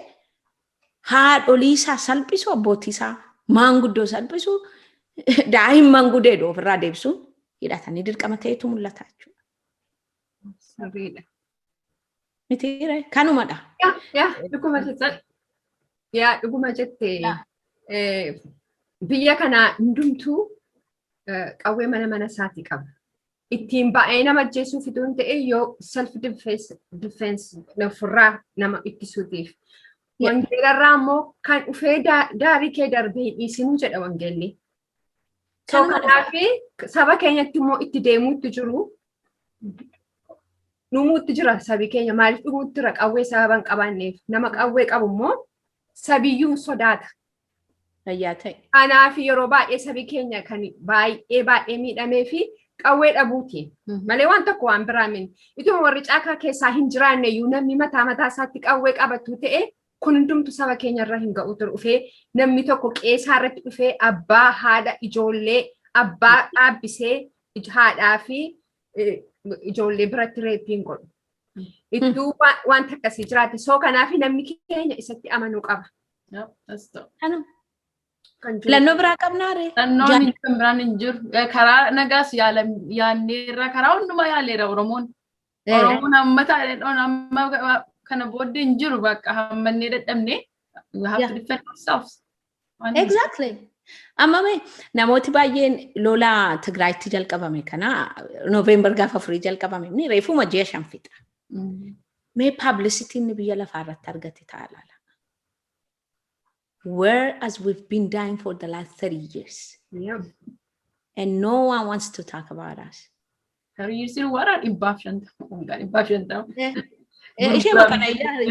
haadholii isaa salphisu, abbootii isaa maanguddoo salphisu, daa'imman gudeedu ofirraa deebisuun hidhatanii dirqama ta'etu mul'ata jechuudha. Sirriidha. Mitiire kanumadha. Yaa, dhuguma jette. Yaa, dhuguma jette. Biyya kana hundumtuu qawwee mana mana isaatii qaba. Ittiin baay'ee nama ajjeesuuf itoo hin ta'e, yoo self defense, ofirraa nama ittisuutiif. Wangeelarraa immoo kan dhufee daarii kee darbee hin dhiisinuu jedha wangeelli. So kanaaf saba keenyatti immoo itti deemuutti jiru. Dhumuutti jira sabi keenya. Maaliif dhumuutti jira? Qawwee sababa hin qabaanneef. Nama qawwee qabu immoo sabiyyuun sodaata. Fayyaa ta'e. Kanaaf yeroo baay'ee sabi keenya kan baay'ee baay'ee miidhamee fi qawwee dhabuuti. Malee waan tokko waan biraa miti. Ituma warri caakaa keessaa hin jiraanne iyyuu, namni mataa mataa isaatti qawwee qabatu ta'e, kun hundumtu saba keenya irra hin ga'u ture. Dhufee namni tokko qeesaa irratti dhufee abbaa, haadha, ijoollee, abbaa dhaabbisee haadhaa fi ijoollee biratti rape iin godhu. Iddoo wanta akkasii jiraate. So kanaaf namni keenya isatti amanuu qaba. Filannoo biraa qabnaa ree? Filannoon kan biraan hin jiru. Karaa nagaas yaanneerra, karaa hundumaa yaaleera Oromoon. Oromoon amma taa'ee amma kana booddee hin jiru, bakka hammannee dadhabne. We have to defend ourselves. Exactly. Amma mee namooti baay'een lola Tigraayitti jalqabame kana, Noovembar gaafa 4 jalqabame, inni reefuma ji'a 5 fixa. Mee publicity inni biyya lafaa irratti argate ta'a laala. Whereas we've been dying for the last 30 years. And no one wants to talk about us. 30 years wara 150, waggaa 150. Ishee kana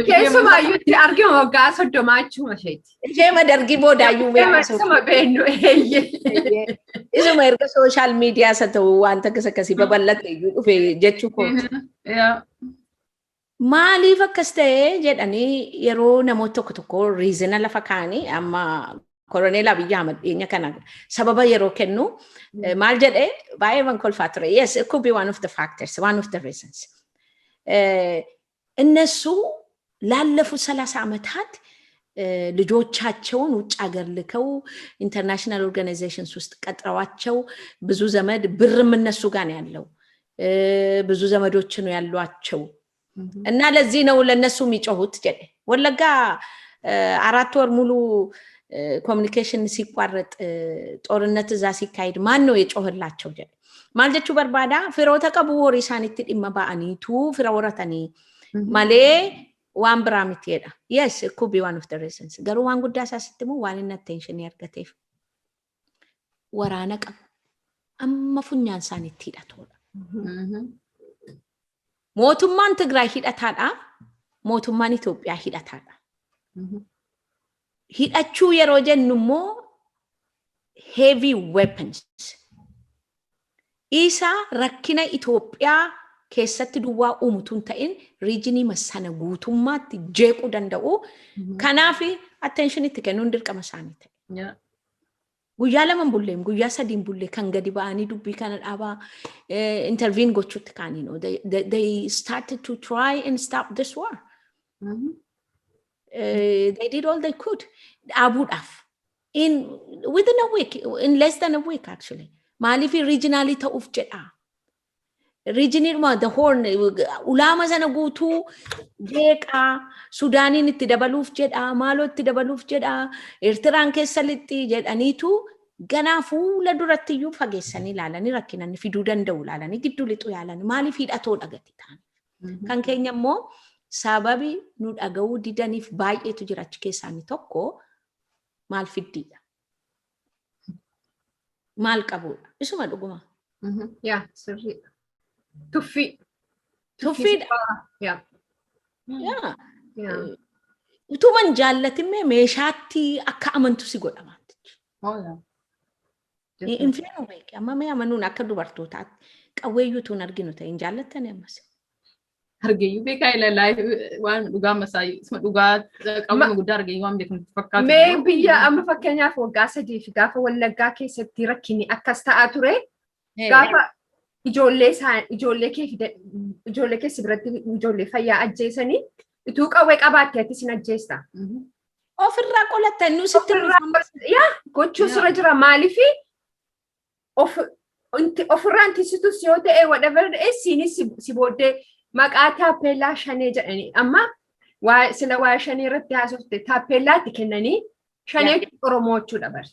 Keessumaayyuu itti arginu waggaa 30 achuma isheeti. Ishee dargii boodaayyuu Isuma beennu, eeyyee. Isuma erga social media isa ta'u wanta akkas akkasii babal'ate iyyuu dhufe jechuu kooti. Maaliif akkas ta'e jedhanii yeroo namoota tokko tokko reason a lafa kaa'anii, amma Koroneel Abiyyi Ahmad dhiyeenya kana sababa yeroo kennu maal jedhee baay'ee man kolfaa ture. Yes, it could be one of the factors, one of the reasons. እነሱ ላለፉት 30 ዓመታት ልጆቻቸውን ውጭ ሀገር ልከው international organizations ውስጥ ቀጥረዋቸው፣ ብዙ ዘመድ ብርም እነሱ ጋር ነው ያለው፣ ብዙ ዘመዶች ነው ያሏቸው እና ለዚህ ነው ለእነሱ የሚጮሁት jedhe። ወለጋ 4 ወር ሙሉ communication ሲቋረጥ፣ ጦርነት እዛ ሲካሄድ ማን ነው የጮህላቸው jedhe። Maal jechuu barbaada? Firoota qabu, horii isaanitti dhimma ba'aniitu fira horatanii malee waan biraa miti jedha. Yes, it could be one of the reasons. Garuu waan guddaa isaa sitti immoo waan inni attention argateef waraana qabu. Amma funyaan isaaniitti hidhatoodha. Mootummaan Tigraay hidhataadha. Mootummaan Itoophiyaa hidhataadha. Hidhachuu yeroo jennu immoo heavy weapons. Isa rakkina Itoophiyaa keessatti duwwaa uumutu hin ta'in, region ii sana guutummaatti jeequu danda'u. Kanaaf attention itti kennuun dirqama isaanii ta'e. Guyyaa 2 hin bulleem, guyyaa 3 hin bullee kan gadi ba'anii dubbii kana dhaabaa intervene gochuutti kaanii. They started to try and stop this war. They did all they could dhaabuudhaaf. In within a week, in less than a week actually. Maaliif regional ii ta'uuf jedhaa. Region iidhuma the Horn ulaama sana guutuu jeeqaa, Sudaaniin itti dabaluuf jedhaa, maaloo itti dabaluuf jedhaa, Eertiraan keessa lixxii jedhaniitu ganaa fuula duratti iyyuu fageessanii ilaalanii, rakkinanni fiduu danda'u ilaalanii gidduu lixuu yaalanii, maaliif hidhatoodha gati ta'an. Kan keenya immoo sababi nu dhaga'uu didaniif baay'eetu jira. Achi keessaa inni tokko maal fiddiidha? Maal qabuudha? Isuma dhuguma. Yaa, sirriidha. Tuffii. Tuffiidha. Yaa. Yaa. Utuman jaallatinne meeshaatti akka amantu si godha wantichi. Hin feenu beeki. Amma mee amanuun akka dubartootaatti qawweeyyuu utuu hin arginu ta'e hin jaallattani ammas. Argeeyyuu beekaa ilaalaa waan dhugaa masaa isuma dhugaa qabuma guddaa argeeyyuu waan beekamtu fakkaatu. Mee biyya amma fakkeenyaaf waggaa 3 fi gaafa Wallaggaa keessatti rakkinni akkas ta'aa ture, gaafa ijoollee isaan ijoollee kee ijoollee keessa biratti ijoollee fayyaa ajjeesanii, utuu qawwee qabaatte ati sin ajjeesta. Ofirraa qolatta inni sitti. Yaa, gochuu sirra jira. Maaliifi ofirraa intisitus yoo ta'e, whatever ta'e, siinis si booddee maqaa taappellaa shanee jedhanii, amma sila waa'ee shanee irratti haasofte, taappeellaatti kennanii shanee Oromoo jechuudha bari.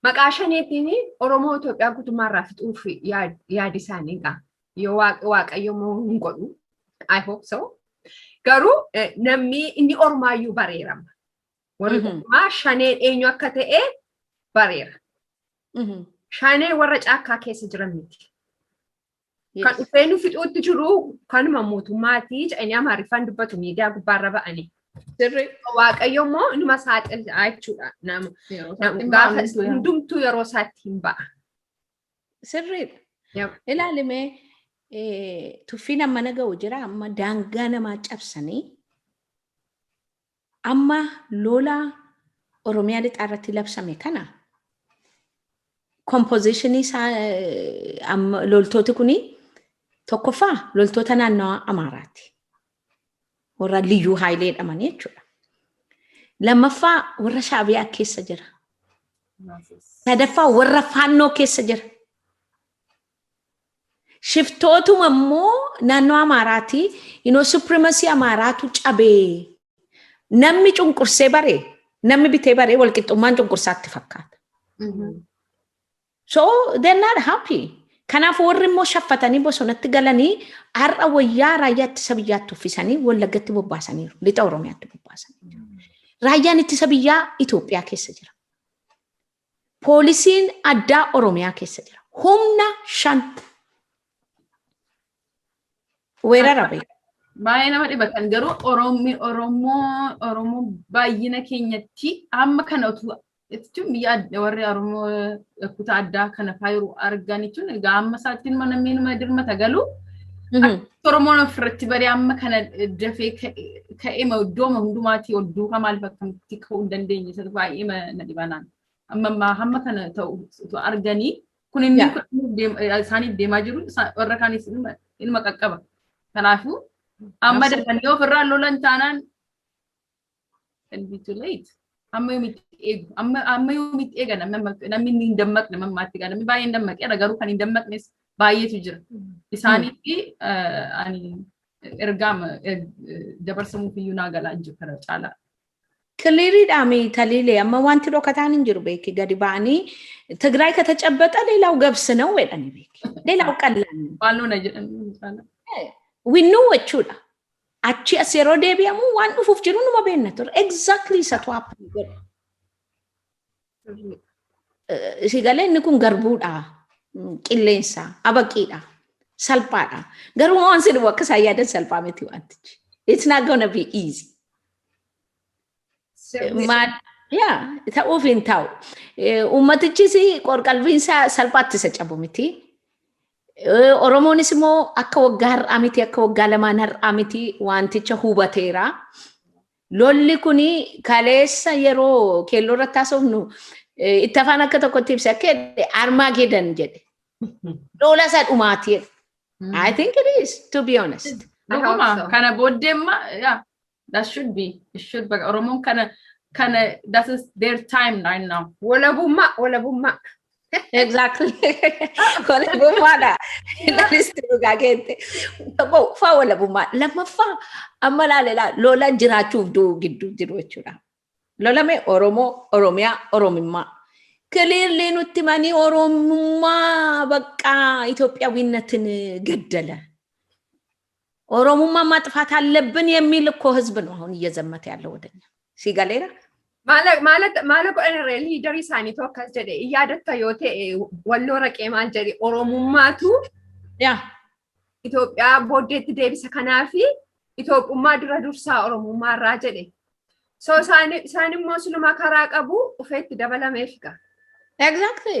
Maqaa shaneetiin Oromoo Itoophiyaa guutummaarraa fixuuf yaadi isaanii qaba. Yoo Waaqayyo immoo hin godhu. I hope so. Garuu namni inni ormaayyuu bareerama. Warri ormaa shaneen eenyu akka ta'e bareera. Shanee warra caakkaa keessa jiran miti. Kan dhufee nu fixuutti jiru kanuma mootummaatii jedhanii Amaariffaan dubbatu miidiyaa gubbaarra ba'anii. Waaqayyo immoo inuma saaxilaa jechuudha. Nama gaafa hundumtuu yeroo isaatti hin ba'a. Sirriidha. Ilaalimee, tuffiin amma na ga'u jira. Amma daangaa namaa cabsanii amma lola Oromiyaa lixaa irratti labsame kana composition isaa, amma loltooti kuni tokkoffaa loltoota naannawaa Amaaraati. Warra Liyyuu Haayilee jedhamanii jechuudha. Lammaffaa warra Shaabiyaa keessa jira. Sadaffaa warra Faannoo keessa jira. Shiftootuma immoo naannoo Amaaraati, supremacy Amaaraatu cabee, namni cunqursee baree, namni bitee baree, walqixxummaan cunqursaatti fakkaata. So they're not happy. Kanaaf warri immoo shaffatanii bosonatti galanii har'a wayyaa raayyaa ittisa biyyaatti uffisanii Wallaggatti bobbaasaniiru. Lixa Oromiyaatti bobbaasaniiru. Raayyaan ittisa biyyaa Itoophiyaa keessa jira. Poolisiin addaa Oromiyaa keessa jira. Humna 5. Weerara beeku. Baay'ee nama dhibatan garuu Oromoo baay'ina keenyatti amma kana utuu jechuun biyya warri Oromoo kutaa addaa kana faa yeroo argan jechuun egaa amma isaatti namni nama dirmata galu. Oromoon ofirratti baree amma kana dafee ka'ee iddooma hundumaatii ol duukaa maaliif akkamitti ka'uu hin dandeenye, isa baay'ee na dhibanaan. Amma hamma kana ta'u utuu arganii kun inni isaaniif deemaa jiru warra kaanis ilma qaqqaba. Kanaafuu amma dafanii ofirraa lolan taanaan it'll be too late. Amma yoomitti eegu? Amma yoomitti eegan? Namni hin dammaqne mammaatti gaa namni baay'ee hin dammaqeera, garuu kan hin dammaqnes baay'eetu jira. Isaanii fi ani ergaama dabarsamuuf iyyuu naa galaa hin jiru kana caalaa. Clear iidhaami taliilee, amma wanti dhokataan hin jiru beeki. Gadi ba'anii ትግራይ ከተጨበጠ ሌላው ገብስ ነው jedhani beeki. ሌላው ቀላል ነው። Waan na jedhan caalaa. Winnuu jechuudha. Achi as yeroo deebi'amu waan dhufuuf jiru numa beekna ture. Exactly isatu happen godhe. Si galee, inni kun garbuudha. Qilleensa, abaqiidha, salphaadha. Garuu waan sin akka isaan yaadan salphaa miti wantichi. It's not gonna be easy. Maal yaa ta'uuf hin ta'u. Uummatichis qorqalbiinsaa salphaatti isa cabu miti. Oromoonis immoo akka waggaa har'aa miti, akka waggaa lamaan har'aa miti, wanticha hubateera. Lolli kuni kaleessa yeroo keelloo irratti haasofnu itti afaan akka tokkotti ibsa akka jedhe Armageddon jedhe. Lola isa dhumaati jedhe. I think it is, to be honest. Dhuguma kana booddee amma, yeah, that should be, it should be Oromoon kana that is their time right now. Walabummaa, walabummaa. Exactly. Walabummaadha. Lalisti dhugaa keette. Tokkoffaa walabummaa. Lammaffaa amma laale lola jiraachuuf du'u gidduu jiru jechuudha. Lolame Oromoo, Oromiyaa, Oromummaa. Clearly nutti manii Oromummaa በቃ ኢትዮጵያዊነትን ገደለ። ኦሮሙማ ማጥፋት አለብን የሚል እኮ ህዝብ ነው አሁን እየዘመተ ያለው ወደኛ ሲገሌራ። Maala godhan leader ii isaaniitu akkas jedhe yaadatta yoo ta'e, Walloo raqee maal jedhe? Oromummaatu Itoophiyaa booddeetti deebisa, kanaafi Itoophummaa dura dursaa Oromummaa irraa jedhe. So isaan immoo silumaa karaa qabu ufeetti dabalameef gaa. Exactly.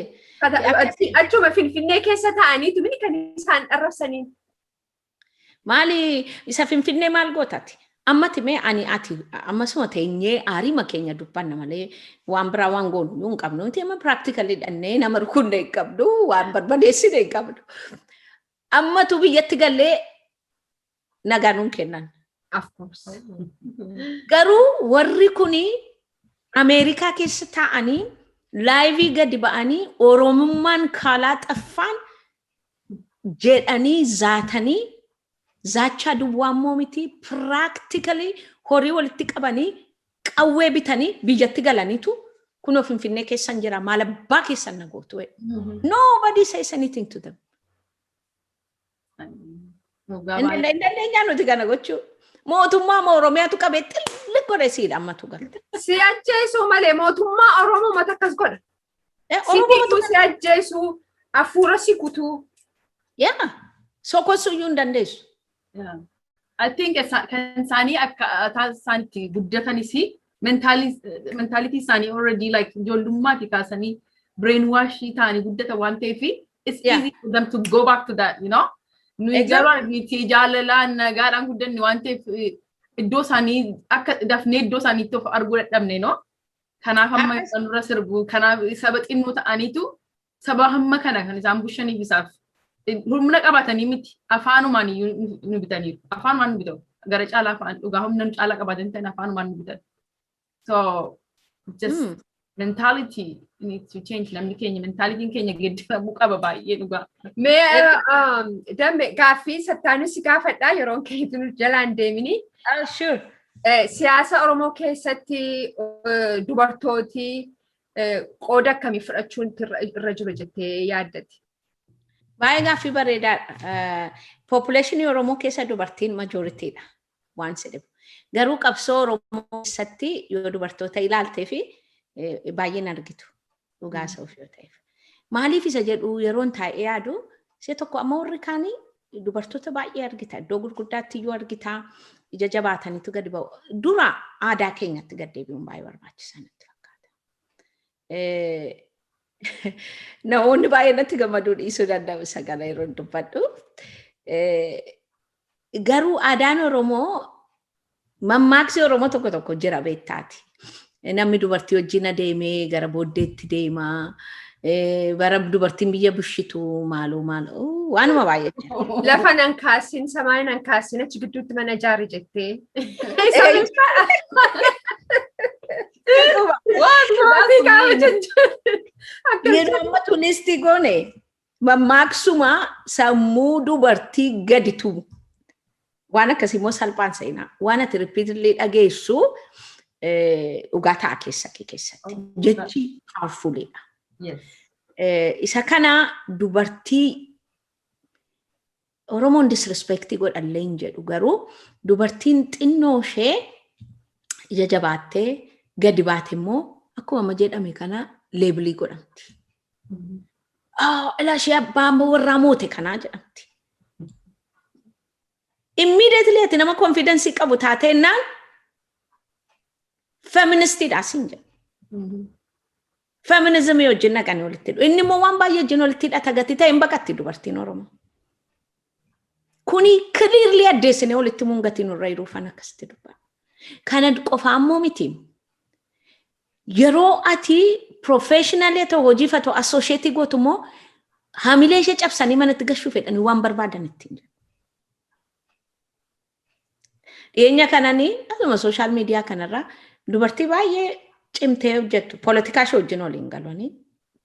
Achuma Finfinnee keessa ta'aniitu mini kan isaan arrabsaniin. Maali isa Finfinnee maal gootati? Ammati mee ani ati ammasuma teenyee aariima keenya dubbanna malee waan biraa waan goonu hin qabnu. Nuti amma practically dhannee nama rukunne hin qabnu, waan barbadeessine hin qabnu. Ammatu biyyatti gallee nagaa nuun kennan. Of course. Garuu warri kuni Ameerikaa keessa taa'anii live gadi ba'anii Oromummaan kaalaa xaffaan jedhanii zaatanii, zaachaa duwwaa immoo miti, practically horii walitti qabanii qawwee bitanii biyyatti galaniitu kunoo Finfinnee keessan jira, maal abbaa keessan na gootu. Nobody says anything to them. Hin dandeenyaa nuti kana gochuu. Mootummaa Oromiyaatu qabee xilli godhe siidha ammatu galte. Si ajjeesuu malee mootummaa Oromoo mata akkas godha. Si hidhuu, si ajjeesuu, hafuura si kutuu. Yaa, sokossuu iyyuu hin dandeessu. I think kan isaanii akkaataa isaan itti guddatanis, mentality isaanii already like ijoollummaati kaasanii brainwash ta'anii guddatan waan ta'eef, it's easy for them to go back to that. Nuyi garuu miti, jaalalaan nagaadhaan guddanne waan ta'eef iddoo isaanii akka dafnee iddoo isaaniitti of arguu dadhabne, no? Kanaaf amma isaan dura sirbu, kanaaf saba xinnoo ta'aniitu saba hamma kana kan isaan bushaniif isaaf humna qabaatanii miti, afaanumaan iyyuu nu bitaniiru. Afaanumaan nu bitatu. Gara caalaa afaan dhugaa humna nu caalaa qabaatan ta'an afaanumaan nu bitan. So just mentality needs to change. Namni keenya mentalityn keenya geeddaramuu qaba baay'ee dhugaa. Mee dambe gaaffii sattaanu si gaafadhaa, yeroon keetu nu jalaan deemini. Sure. Siyaasa Oromoo keessatti dubartooti qooda akkamii fudhachuun irra jiru jettee yaaddati? Baay'ee gaaffii bareedaadha. Population Oromoo keessa dubartiin majoritydha waan si dhibu. Garuu qabsoo Oromoo keessatti yoo dubartoota ilaaltee fi baay'een argitu dhugaa isa of yoo ta'eef. Maaliif isa jedhu yeroon taa'ee yaadu, si'a tokko amma warri kaanii dubartoota baay'ee argita. Iddoo gurguddaatti iyyuu argita. Ija jabaataniitu gadi ba'u. Dura aadaa keenyatti gad deebi'uun baay'ee barbaachisaa natti fakkaata. Namoonni baay'ee natti gammaduu dhiisuu danda'u isa kana yeroo dubbadhu. Garuu aadaan Oromoo, mammaaksi Oromoo tokko tokko jira beektaati. Namni dubartii wajjin adeemee gara booddeetti deema. Bara dubartiin biyya bushitu maaloo maaloo waanuma baay'ee jira. Lafa nan kaasin, samaa nan kaasin, achi gidduutti mana ijaari jettee. Gaaffii qaama jechuudha. Yeroo amma tunistii goone mammaaksuma sammuu dubartii gadi tumu. Waan akkasii immoo salphaan seenaa. Waan ati repeatedly dhageessu dhugaa ta'a keessa kee keessatti. Jechi powerfulidha. Isa kana dubartii Oromoon disrespect godhallee hin jedhu, garuu dubartiin xinnoo ishee ija jabaattee gadi baate immoo akkuma amma jedhame kana label godhamti. Ilaa ishee abbaa warraa moote kanaa jedhamti. Immediately ati nama confidence qabu taateennaan feministiidha siin jedhu. Feminism wajjin naqanii walitti hidhu. Inni immoo waan baay'ee wajjin walitti hidhata gati ta'e hin baqatti dubartiin Oromoo. Kuni clearly addeessinee walitti himuun gatii nurra jiruufan akkasitti dubbata. Kana qofaa immoo miti. Yeroo ati professionally ta'u hojii fa ta'u associate gootu immoo haamilee ishee cabsanii manatti gashuu fedhanii waan barbaadan ittiin jedhu. Dhiyeenya kananii asuma social media kanarraa dubartii baay'ee cimtee hojjettu poolitikaa ishee wajjin waliin galanii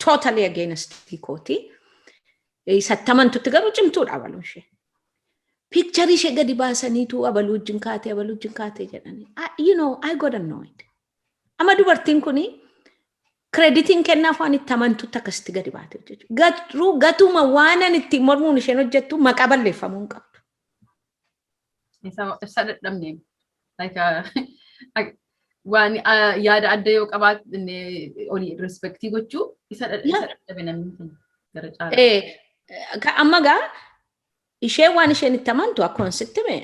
totally against kooti. Isatti amantutti garuu cimtuudha abaluun ishee. Picture ishee gadi baasaniitu abaluu wajjin kaatee, abaluu wajjin kaatee jedhanii. I got annoyed. Amma dubartiin kuni creditiin kennaaf waan itti amantutti akkasitti gadi baate hojjechu. Garuu gatuma waan ani ittiin mormuun isheen hojjettu maqaa balleeffamuu hin qabdu. Isa dadhabne. Like, waan yaada adda yoo qabaatne olii respect gochuu isa dadhabe namni keenya gara caalaa. Amma gaa Isheen waan isheen itti amantu akkuma sitti hime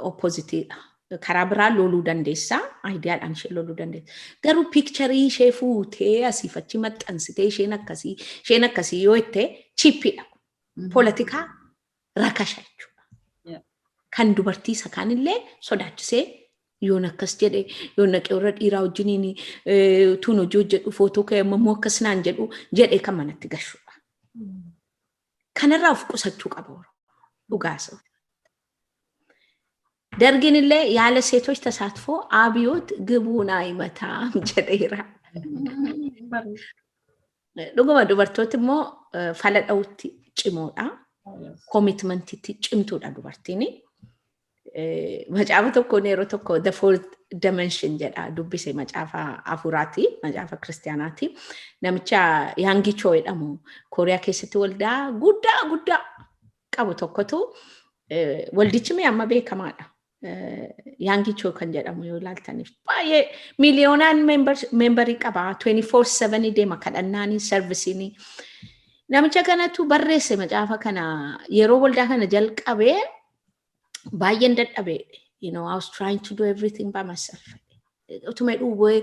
oppositeiidha. Karaa biraa loluu dandeessaa, ideaadhaan ishee loluu dandeessa. Garuu pictureii ishee fuutee asiif achi maxxansitee isheen akkasii yoo jette cheapiidha. Poolitikaa rakasha jechuudha. Kan dubartii isa kaanillee sodaachisee, yoon akkas jedhe, yoon naqee warra dhiiraa wajjiniin tuun hojii hojjedhu footoo ka'e ammoo akkas naan jedhu jedhee kan manatti gashuudha. Kanarraa of qusachuu qaba Oromoo. Dhugaasa. Dargiin illee ያለ ሴቶች ተሳትፎ አብዮት ግቡን አይመታም jedheera. Dhuguma dubartooti immoo fala dha'utti cimoodha. Commitmentiitti cimtuudha dubartiin. Macaafa tokkoon yeroo tokko "The Fourth Dimension" jedha dubbise, macaafa hafuuraati, macaafa kiristaanaati. Namicha Yonggi Cho jedhamu, Kooriyaa keessatti waldaa guddaa guddaa qabu tokkotu, waldichi mee amma beekamaadha. Yonggi Cho kan jedhamu yoo ilaaltaniif baay'ee miiliyoonaan memberii qaba. 24/7 deema kadhannaanii serviceiinii. Namicha kanatu barreesse macaafa kana. Yeroo waldaa kana jalqabee baay'een dadhabee. I was trying to do everything by myself. Utuma dhuwwee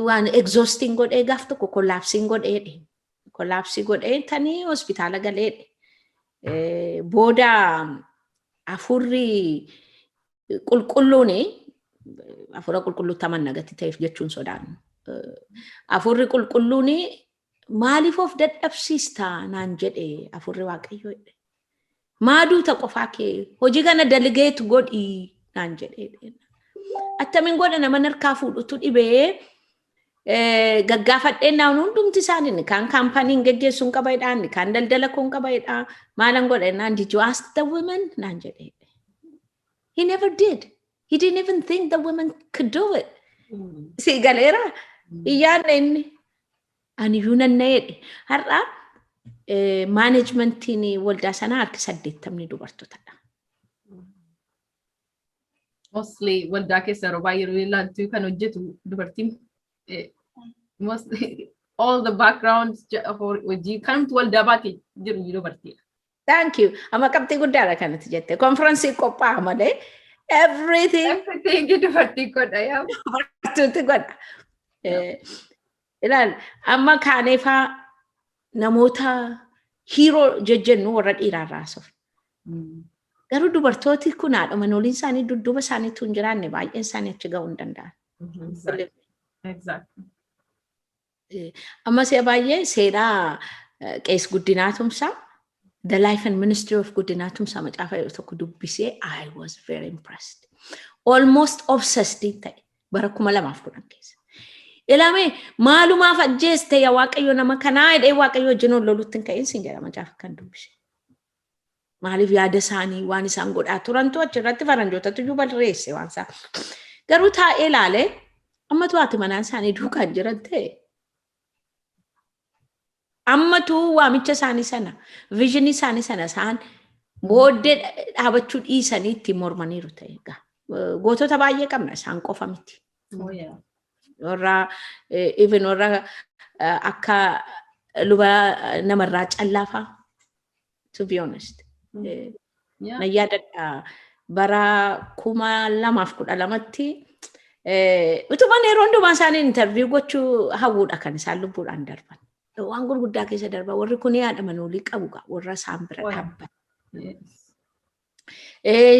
waan exhausting godhee gaaf tokko collapsing godhee, collapse godhee tanii hospitaala galee. Booda hafuurri qulqulluun, hafuura qulqulluutti amanna gati ta'eef jechuun sodaannu. Hafuurri qulqulluun "Maaliif of dadhabsiista?" naan jedhe hafuurri Waaqayyoo jedhe. "Maaduuta qofaa kee hojii kana delegate godhii" naan jedhe. "Attamiin godha? Nama harkaa fuudhutu dhibee gaggaafadheen naan hundumti isaanii kaan companyn geggeessuun qaba jedhaan, kaan daldala koon qaba jedhaa, maalan godha?" naan. "Did you ask the women?" naan jedhe. He never did. He didn't even think the women could do it. Si galeera? Iyyaanne inni. Aniyyuu nan na'eedhe. Har'a managementiin waldaa sanaa harki 80ni dubartootadha. Mostly waldaa keessa yeroo baay'ee yeroo ilaaltu kan hojjetu dubartiin, mostly all the background hojii kanumti waldaa baatee jiru dubartiidha. Thank you. Amma qabxii guddaadha kanatti jette. Konfiraansii qophaa'a malee everything Everything dubartii godha yaa. dubartuutti godha. Ilaal, amma kaaneefaa namoota hero jejjennu warra dhiiraarraa haasofna. Garuu dubartooti kun haadha manooliin isaanii dudduuba isaaniitu hin jiraanne baay'een isaanii achi ga'uu hin danda'an. Amma si'a baay'ee seenaa Qees Guddinaa Tumsaa, The Life and Ministry of Guddinaa Tumsaa macaafa yeroo tokko dubbisee I was very impressed. Almost obsessed ta'e bara 2010 keessa. Ilaamee maalumaaf ajjeeste yaa Waaqayyo nama kanaa jedhee Waaqayyo wajjin ol lolutti hin ka'in sin jedha macaafa kan dubbise. Maaliif yaada isaanii waan isaan godhaa turantu achirratti faranjootatu iyyuu barreesse waan isaa. Garuu taa'ee ilaalee ammatu haati manaan isaanii duukaan jiran ta'e. Ammatu waamicha isaanii sana, visionii isaanii sana isaan booddee dhaabachuu dhiisanii ittiin mormaniiru ta'e egaa. Gootota baay'ee qabna, isaan qofa miti. Warra even warra akka luba namarraa callaafaa, to be honest. Na yaadadha, bara 2012tti utuman yeroo hundumaa isaanii interview gochuu hawwuudha kan isaan lubbuudhaan darban. Waan gurguddaa keessa darban warri kun yaada manoolii qabu warra isaan bira dhaabbatan.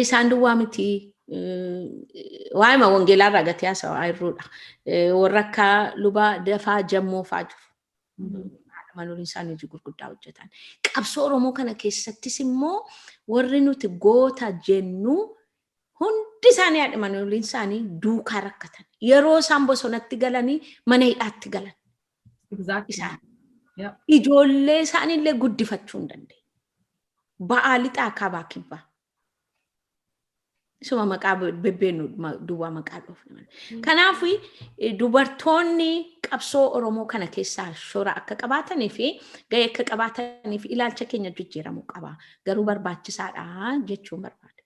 Isaan duwwaa miti. Waa'ima wangeelaa irraa gatii haasawaa jirrudha. Warra akka luba Dafaa Jammoo fa'aa jiru. Haadha manooliin isaanii hojii gurguddaa hojjetan. Qabsoo Oromoo kana keessattis immoo warri nuti goota jennu hundi isaanii haadha manooliin isaanii duukaa rakkatan. Yeroo isaan bosonatti galanii mana hidhaatti galan. Isaan. Ijoollee isaaniillee guddifachuu hin dandeenye. Ba'aa lixaa kaabaa kibbaa. Isuma maqaa bebbeennu duwwaa maqaa dhoofne malee. Kanaaf dubartoonni qabsoo Oromoo kana keessaa shoora akka qabaatanii fi gahee akka qabaatanii fi ilaalcha keenya jijjiiramuu qaba. Garuu barbaachisaadha jechuun barbaada.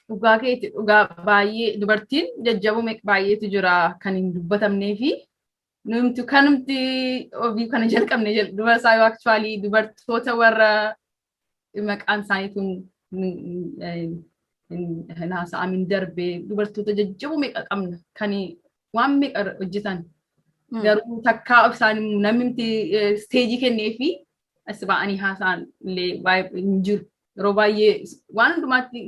Dhugaa keeti, dhugaa baay'ee dubartiin jajjaboo baay'eetu jira kan hin dubbatamnee fi numti kanumti ofii kana jalqabne dubara isaa actually dubartoota warra maqaan isaaniituun hin haasa'amin darbee, dubartoota jajjaboo meeqa qabna kan waan meeqa hojjetan. Garuu takkaa isaan namni stage kennee fi as ba'anii haasa'an illee baay'ee hin jiru. Yeroo baay'ee waan hundumaatti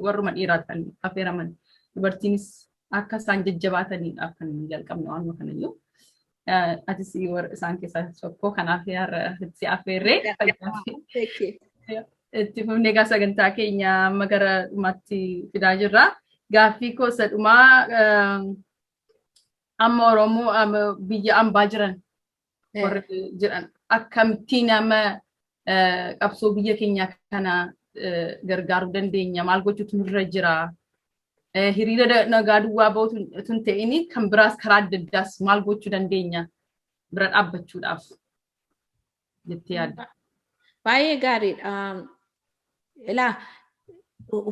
warruma dhiiraatti kan affeeraman, dubartiinis akka isaan jajjabaataniidhaaf kan jalqabne waanuma kanayyuu. Atis warra isaan keessaa tokko, kanaaf si affeerree itti fufnee egaa sagantaa keenya amma gara dhumaatti fidaa jirra. Gaaffii koo isa dhumaa, amma Oromoo biyya ambaa jiran warri jiran akkamittiin nama qabsoo biyya keenyaa kana gargaaruu dandeenya? Maal gochuutu nurra jira? Hiriira nagaa duwwaa bahutu tun ta'ini, kan biraas karaa adda addaas maal gochuu dandeenya bira dhaabbachuudhaaf jettee yaadda? Baay'ee gaariidha. Ilaa,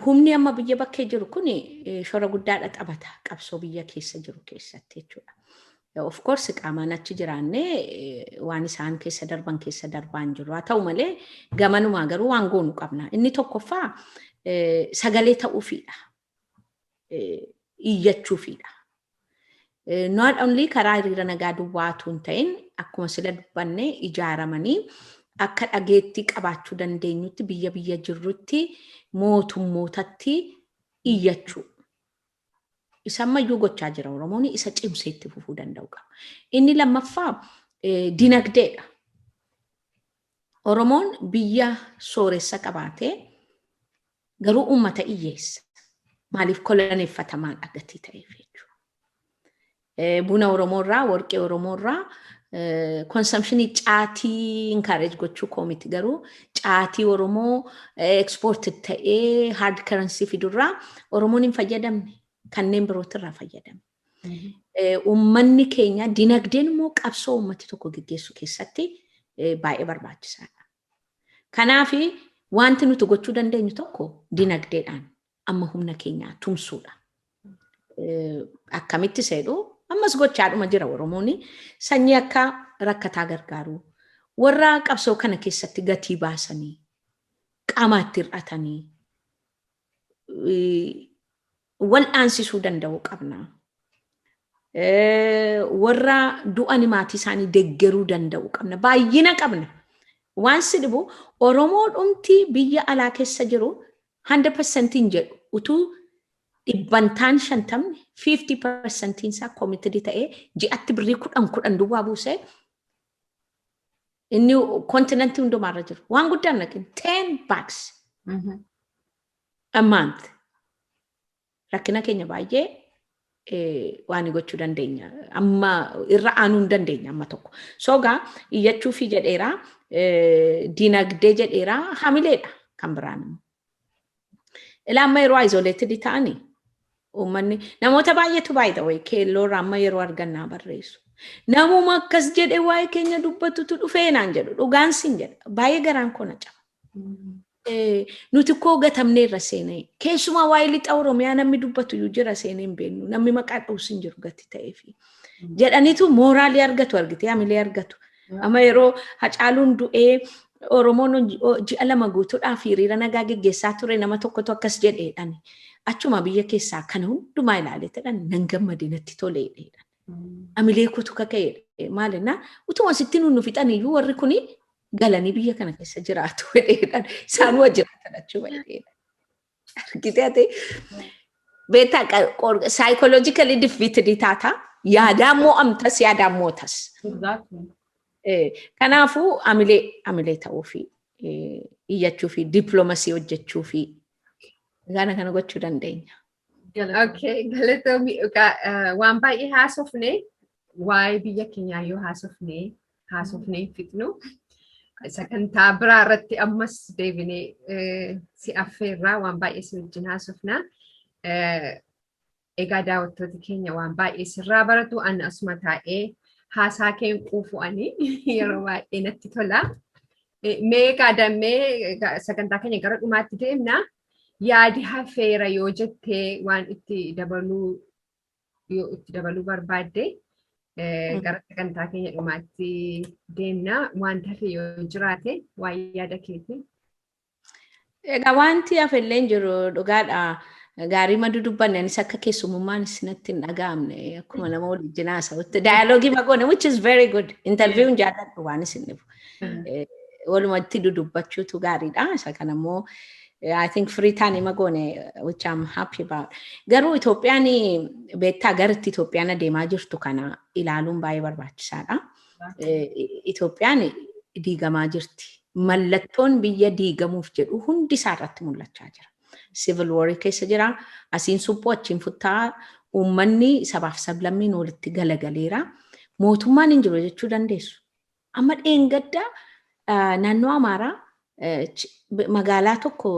humni amma biyya bakkee jiru kun shora guddaadha taphata qabsoo biyya keessa jiru keessatti jechuudha. Of course, qaamaan achi jiraannee waan isaan keessa darban keessa darbaa hin jiru. Haa ta'u malee, gamanumaa garuu waan goonu qabna. Inni tokkoffaa sagalee ta'uufiidha. Iyyachuufiidha. Not only karaa hiriira nagaa duwwaatu hin ta'in, akkuma sila dubbanne ijaaramanii akka dhageettii qabaachuu dandeenyutti biyya biyya jirrutti mootummootatti iyyachuu. Isa ammayyuu gochaa jira Oromoon, isa cimsee itti fufuu danda'u qaba. Inni lammaffaa dinagdeedha. Oromoon biyya sooressa qabaatee garuu uummata hiyyeessa. Maaliif? Koloneeffatamaan gatii ta'eef jechuudha. Buna Oromoorraa, warqee Oromoorraa, consumption caatii encourage gochuu koo miti, garuu caatii Oromoo export ta'ee hard currency fidurraa Oromoon hin fayyadamne, kanneen birootirraa fayyadame. Uummanni keenya dinagdeen immoo qabsoo uummati tokko geggeessu keessatti baay'ee barbaachisaadha. Kanaaf wanti nuti gochuu dandeenyu tokko dinagdeedhaan amma humna keenyaa tumsuudha. Akkamitti seedhu, ammas gochaadhuma jira Oromoon, sanyii akka rakkataa gargaaru, warra qabsoo kana keessatti gatii baasanii qaamaatti hir'atanii wal dhaansisuu danda'uu qabna. Warra du'ani maatii isaanii deeggaruu danda'uu qabna. Baay'ina qabna. Waan si dhibu, Oromoo dhumti biyya alaa keessa jiru 100% hin jedhu, utuu 50%, 50% isaa committed ta'ee ji'atti birrii 10 10 duwwaa buusee, inni continent hundumaarra jiru. Waan guddaan naqin, $10 a month. Rakkina keenya baay'ee waan gochuu dandeenya. Amma irra aanuu hin dandeenya amma tokko. Sogaa iyyachuufi jedheera, dinagdee jedheera, hamileedha kan biraan immoo. Ilaa, amma yeroo isolated ta'anii uummanni namoota baay'eetu baay'ata wayi keelloo irraa amma yeroo argannaa barreessu. Namuma akkas jedhe waa'ee keenya dubbatutu dhufee naan jedhu, dhugaan siin jedha, baay'ee garaan koo na caba. Nuti koo gatamneerra seenee, keessumaa waa'ee lixa Oromiyaa namni dubbatu iyyuu jira seenee hin beeknu, namni maqaa dha'us hin jiru gati ta'eefi. Jedhaniitu morale argatu, argitee hamilee argatu. Amma yeroo Hacaaluun du'ee Oromoon ji'a 2 guutuudhaaf hiriira nagaa geggeessaa ture, nama tokkotu akkas jedheedhaan. Achuma biyya keessaa kana hundumaa ilaaleetidhaan nan gammade, natti toleedhaan. Hamilee kootu kaka'eedha. Maalinnaa, utuma asitti nu fixan iyyuu warri kuni galanii biyya kana keessa jiraatu jedheedhaan, isaan jiraatan achuma jedheedhaan. Argitee ati beektaa, psychologically defeated taata, yaadaan mo'amtas, yaadaan mootas. Kanaafuu hamilee ta'uu fi iyyachuu fi dippiloomasii hojjechuu fi kana kana gochuu dandeenya. Okay, galatoomii. Waan baay'ee haasofne, waa'ee biyya keenyaa yoo haasofne haasofne hin fixnu. Sagantaa biraa irratti ammas deebinee si affeerraa, waan baay'ee si wajjin haasofna. Egaa daawwattoota keenya waan baay'ee sirraa baratu, ani asuma taa'ee haasaa kee quufu, ani yeroo baay'ee natti tola. Mee egaa dammee sagantaa keenya gara dhumaatti deemna. Yaadi hafeera yoo jettee, waan itti dabaluu yoo itti dabaluu barbaadde, gara sagantaa keenya dhumaatti deemna. Wanta hafe yoo jiraate, waan yaada keeti. Egaa wanti hafellee hin jiru, dhugaadha. Gaarii maddu dubbanne, anis akka keessummaan isinatti hin dhaga'amne, akkuma nama waliin haasa'utti dialogue magoone, which is very good. Interview jaalladhu waan isin dhibu. Walumatti dudubbachuutu gaariidha. Isa kana immoo I think free time magoone, which I'm happy about. Garuu Itoophiyaan beektaa, garatti Itoophiyaan adeemaa jirtu kana ilaaluun baay'ee barbaachisaadha. Itoophiyaan diigamaa jirti. Mallattoon biyya diigamuuf jedhu hundi isaa irratti mul'achaa jira. Civil war keessa jira. Asiin suphuu, achiin futtaa, uummanni sabaaf sablammiin walitti galagaleera. Mootummaan hin jiru jechuu dandeessu. Amma dheengaddaa naannoo Amaaraa magaalaa tokko,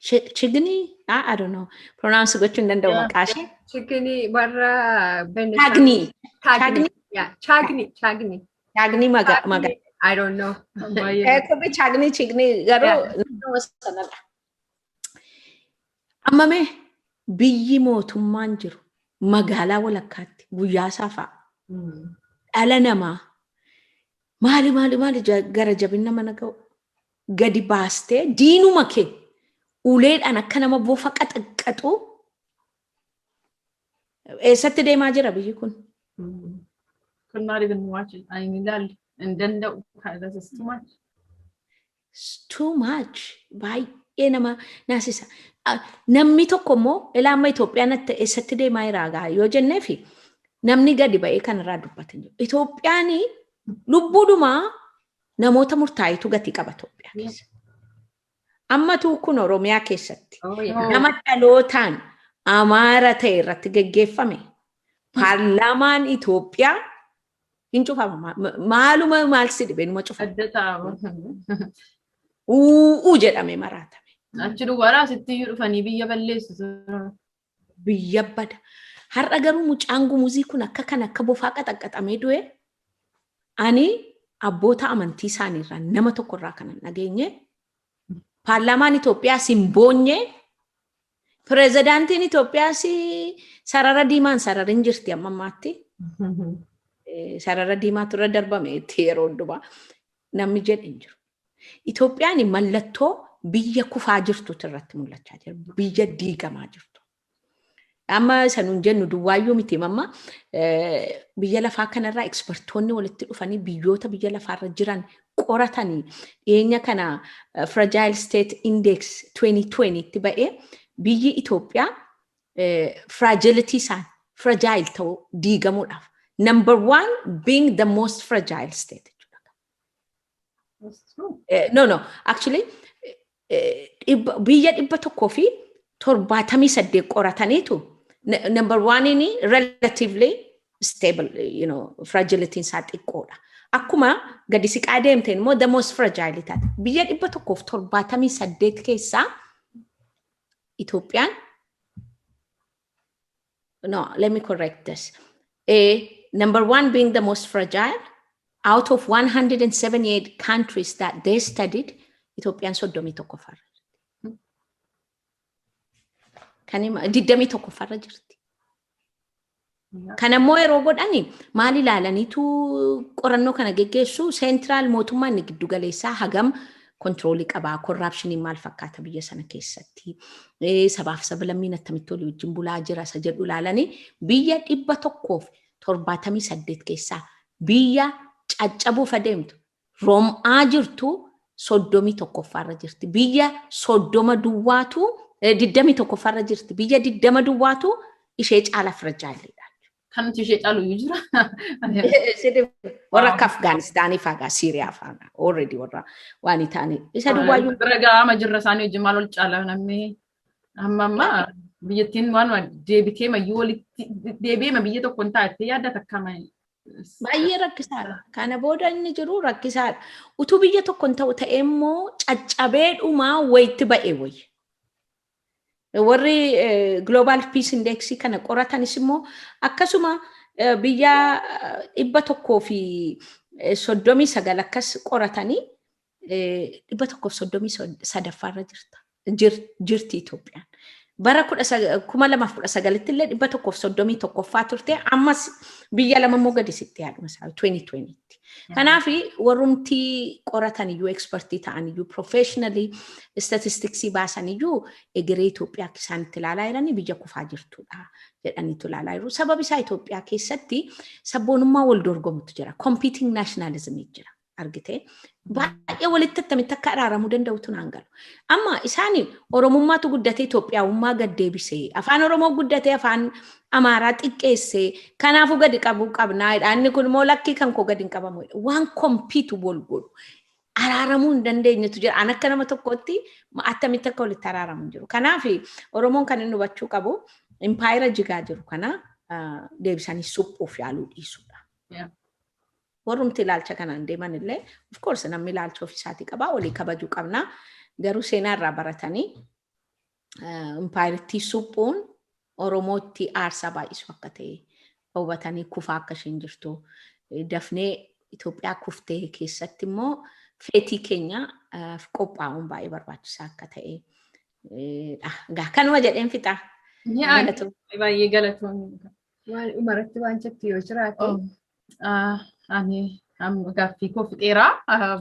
Chignii, I don't know, pronounce gochuu hin danda'u maqaa ishee. Chignii warra Chagnii. Chagnii. Chagnii. Chagnii. Chagnii magaalaa. I don't know. Kophee Chagnii, Chignii, garuu naannoo sanadha. Amma mee biyyi mootummaan jiru magaalaa walakkaatti guyyaa isaa fa'a. Dhala namaa maali maali maali, gara jabina mana ga'u gadi baastee diinuma kee uleedhaan akka nama bofa qaxaqqaxu eessatti deemaa jira biyyi kun? Could not even watch it. Ani ilaalle hin danda'u. That is too much. It's too much. Baay'ee nama naasisa. Namni tokko immoo ilaa amma Itoophiyaan eessatti deemaa jira gaa yoo jennee fi namni gadi ba'ee kanarraa dubbatan jiru. Itoophiyaan lubbuudhumaa namoota murtaa'etu gatii qaba Itoophiyaa keessa. Ammatu kun Oromiyaa keessatti nama dhalootaan Amaara ta'e irratti geggeeffame, paarlaamaan Itoophiyaa hin cufama. Maaluma maal si dhibe, numa cufama. Adda ta'a. Uuu jedhame maraatame. Achi duwwaadhaa asitti iyyuu dhufanii biyya balleessu. Biyya bada. Har'a garuu mucaan Gumuzii kun akka kan akka bofaa qaxaqqaxamee du'e, ani abboota amantii isaaniirraa nama tokkorraa kan hin dhageenye, paarlaamaan Itoophiyaas hin boonye, pirezidaantiin Itoophiyaas sarara diimaan sararin jirti amma ammaatti. Sarara diimaatu irra darbame itti yeroo hundumaa namni jedhe hin jiru. Itoophiyaan mallattoo biyya kufaa jirtutu irratti mul'achaa jira. Biyya diigamaa jirtu. Amma isa nuun jennu duwwaayyuu miti, amma biyya lafaa kanarraa expertoonni walitti dhufanii biyyoota biyya lafaarra jiran qoratanii dhiyeenya kana Fragile State Index 2020 tti ba'ee biyyi Itoophiyaa fragility isaan fragile ta'uu, diigamuudhaaf number one, being the most fragile state jechuudha. No, actually biyya 178 qorataniitu number one inni relatively stable, fragility isaa xiqqoodha. Akkuma gadi siqaa deemteen immoo the most fragile taate. Biyya 178 keessaa Itoophiyaan, no, let me correct this. Number one being the most fragile out of 178 countries that they studied, Itoophiyaan 31ffaarra jirti. Kan 21ffaarra jirti. Kan ammoo yeroo godhani maal ilaalaniitu qorannoo kana geggeessu? Central mootummaan inni giddu galeessaa hagam control qabaa, corruptioniin maal fakkaata biyya sana keessatti, sabaaf sablammiin attamitti walii wajjin bulaa jira isa jedhu ilaalanii biyya 178 keessaa biyya caccabuuf adeemtu, rom'aa jirtu 31ffaarra jirti. Biyya 30 duwwaatu 21ffaarra jirti. Biyya 20 duwwaatu ishee caala fragileidha. Kan nuti ishee caalu iyyuu jira. Warra akka Afgaanistaanii fa'aa, Siiriyaa fa'aa, already warra waan ta'anii. Isa duwwaayyuu. Bira ga'ama jirra, isaanii wajjin maal ol caala namni amma amma biyyattiin waan deebitee mayyuu walitti deebi'ee biyya tokko hin taate yaadda takka. Baay'ee rakkisaadha. Kana booda inni jiru rakkisaadha. Utuu biyya tokko hin ta'u ta'ee immoo caccabee dhumaa wayitti ba'e wayya. Warri Global Peace Index kana qoratanis immoo akkasuma biyya 139 akkas qoratanii 133ffaarra jirti Itoophiyaan. Bara 2019tti illee 131ffaa turte. Ammas biyya lama immoo gadi sitti yaaduma isaa 2020tti. Kanaaf warrumti qoratan iyyuu, expertii ta'an iyyuu, professionally statisticsii baasan iyyuu, egeree Itoophiyaa akka isaan itti ilaalaa jiranii biyya kufaa jirtudha jedhaniitu ilaalaa jiru. Sabab isaa Itoophiyaa keessatti sabboonummaa wal dorgomutu jira. Competing nationalism jira. Argite, baay'ee walitti attamitti akka araaramuu danda'utu naan galu. Amma isaan Oromummaatu guddatee Itoophiyaawummaa gad deebisee, afaan Oromoo guddatee afaan Amaaraa xiqqeessee, kanaafuu gadi qabuu qabnaa. Inni kun immoo lakkii, kan koo gadi hin qabamu. Waan compete wal godhu araaramuu hin dandeenyetu jira. An akka nama tokkootti attamitti akka walitti araaramu hin jiru. Kanaaf Oromoon kan inni hubachuu qabu impaayira jigaa jiru kana deebisanii suphuuf yaaluu dhiisudha. Warrumti ilaalcha kanaan deeman illee, of course, namni ilaalcha ofiisaatii qaba, walii kabajuu qabna. Garuu seenaa irraa baratanii impaayirittii suphuun Oromootti aarsaa baay'isu akka ta'e hubatanii, kufaa akka isheen jirtu dafnee Itoophiyaa kuftee keessatti immoo feetii keenya qophaa'uun baay'ee barbaachisaa akka ta'e. Kanuma jedheen fixa. Baay'ee galatoomii. Waan dhumarratti waan jettu yoo jiraate. Ani gaaffii koo fixeera.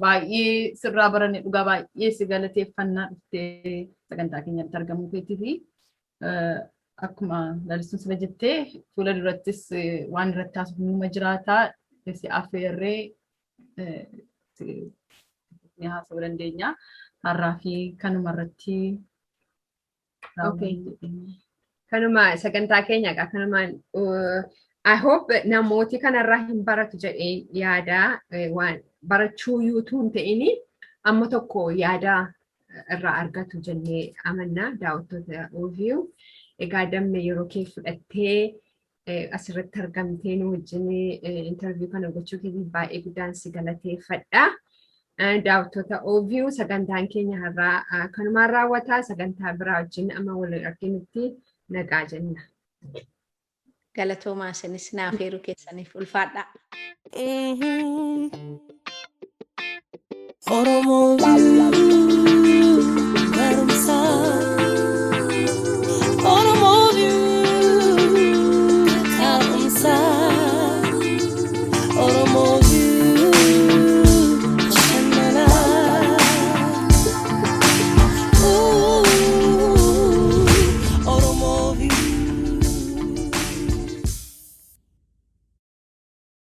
Baay'ee sirraa baranne dhugaa, baay'ee si galateeffannaa dhuftee sagantaa keenyatti argamuu keetii fi akkuma Lalistuun sila jettee fuula durattis waan irratti haasofnu numa jiraata. Si affeerree ni haasa'uu dandeenya. Har'aa fi kanuma irratti. Kanuma sagantaa keenya kanumaan. I hope namooti kanarraa hin baratu jedhee yaada. Waan barachuu yuutuu hin ta'ini, amma tokko yaada irraa argatu jennee amanna, daawwattoota OVU. Egaa Dammee, yeroo kee fudhattee asirratti argamtee nu wajjin interview kana gochuu keetiif baay'ee guddaan si galateeffadha. Daawwattoota OVU, sagantaan keenya har'aa kanumaan raawwata. Sagantaa biraa wajjin amma wal arginutti nagaa jenna. Galatoomaa, isinis naaf heeruu keessaniif ulfaadhaa. Oromoo.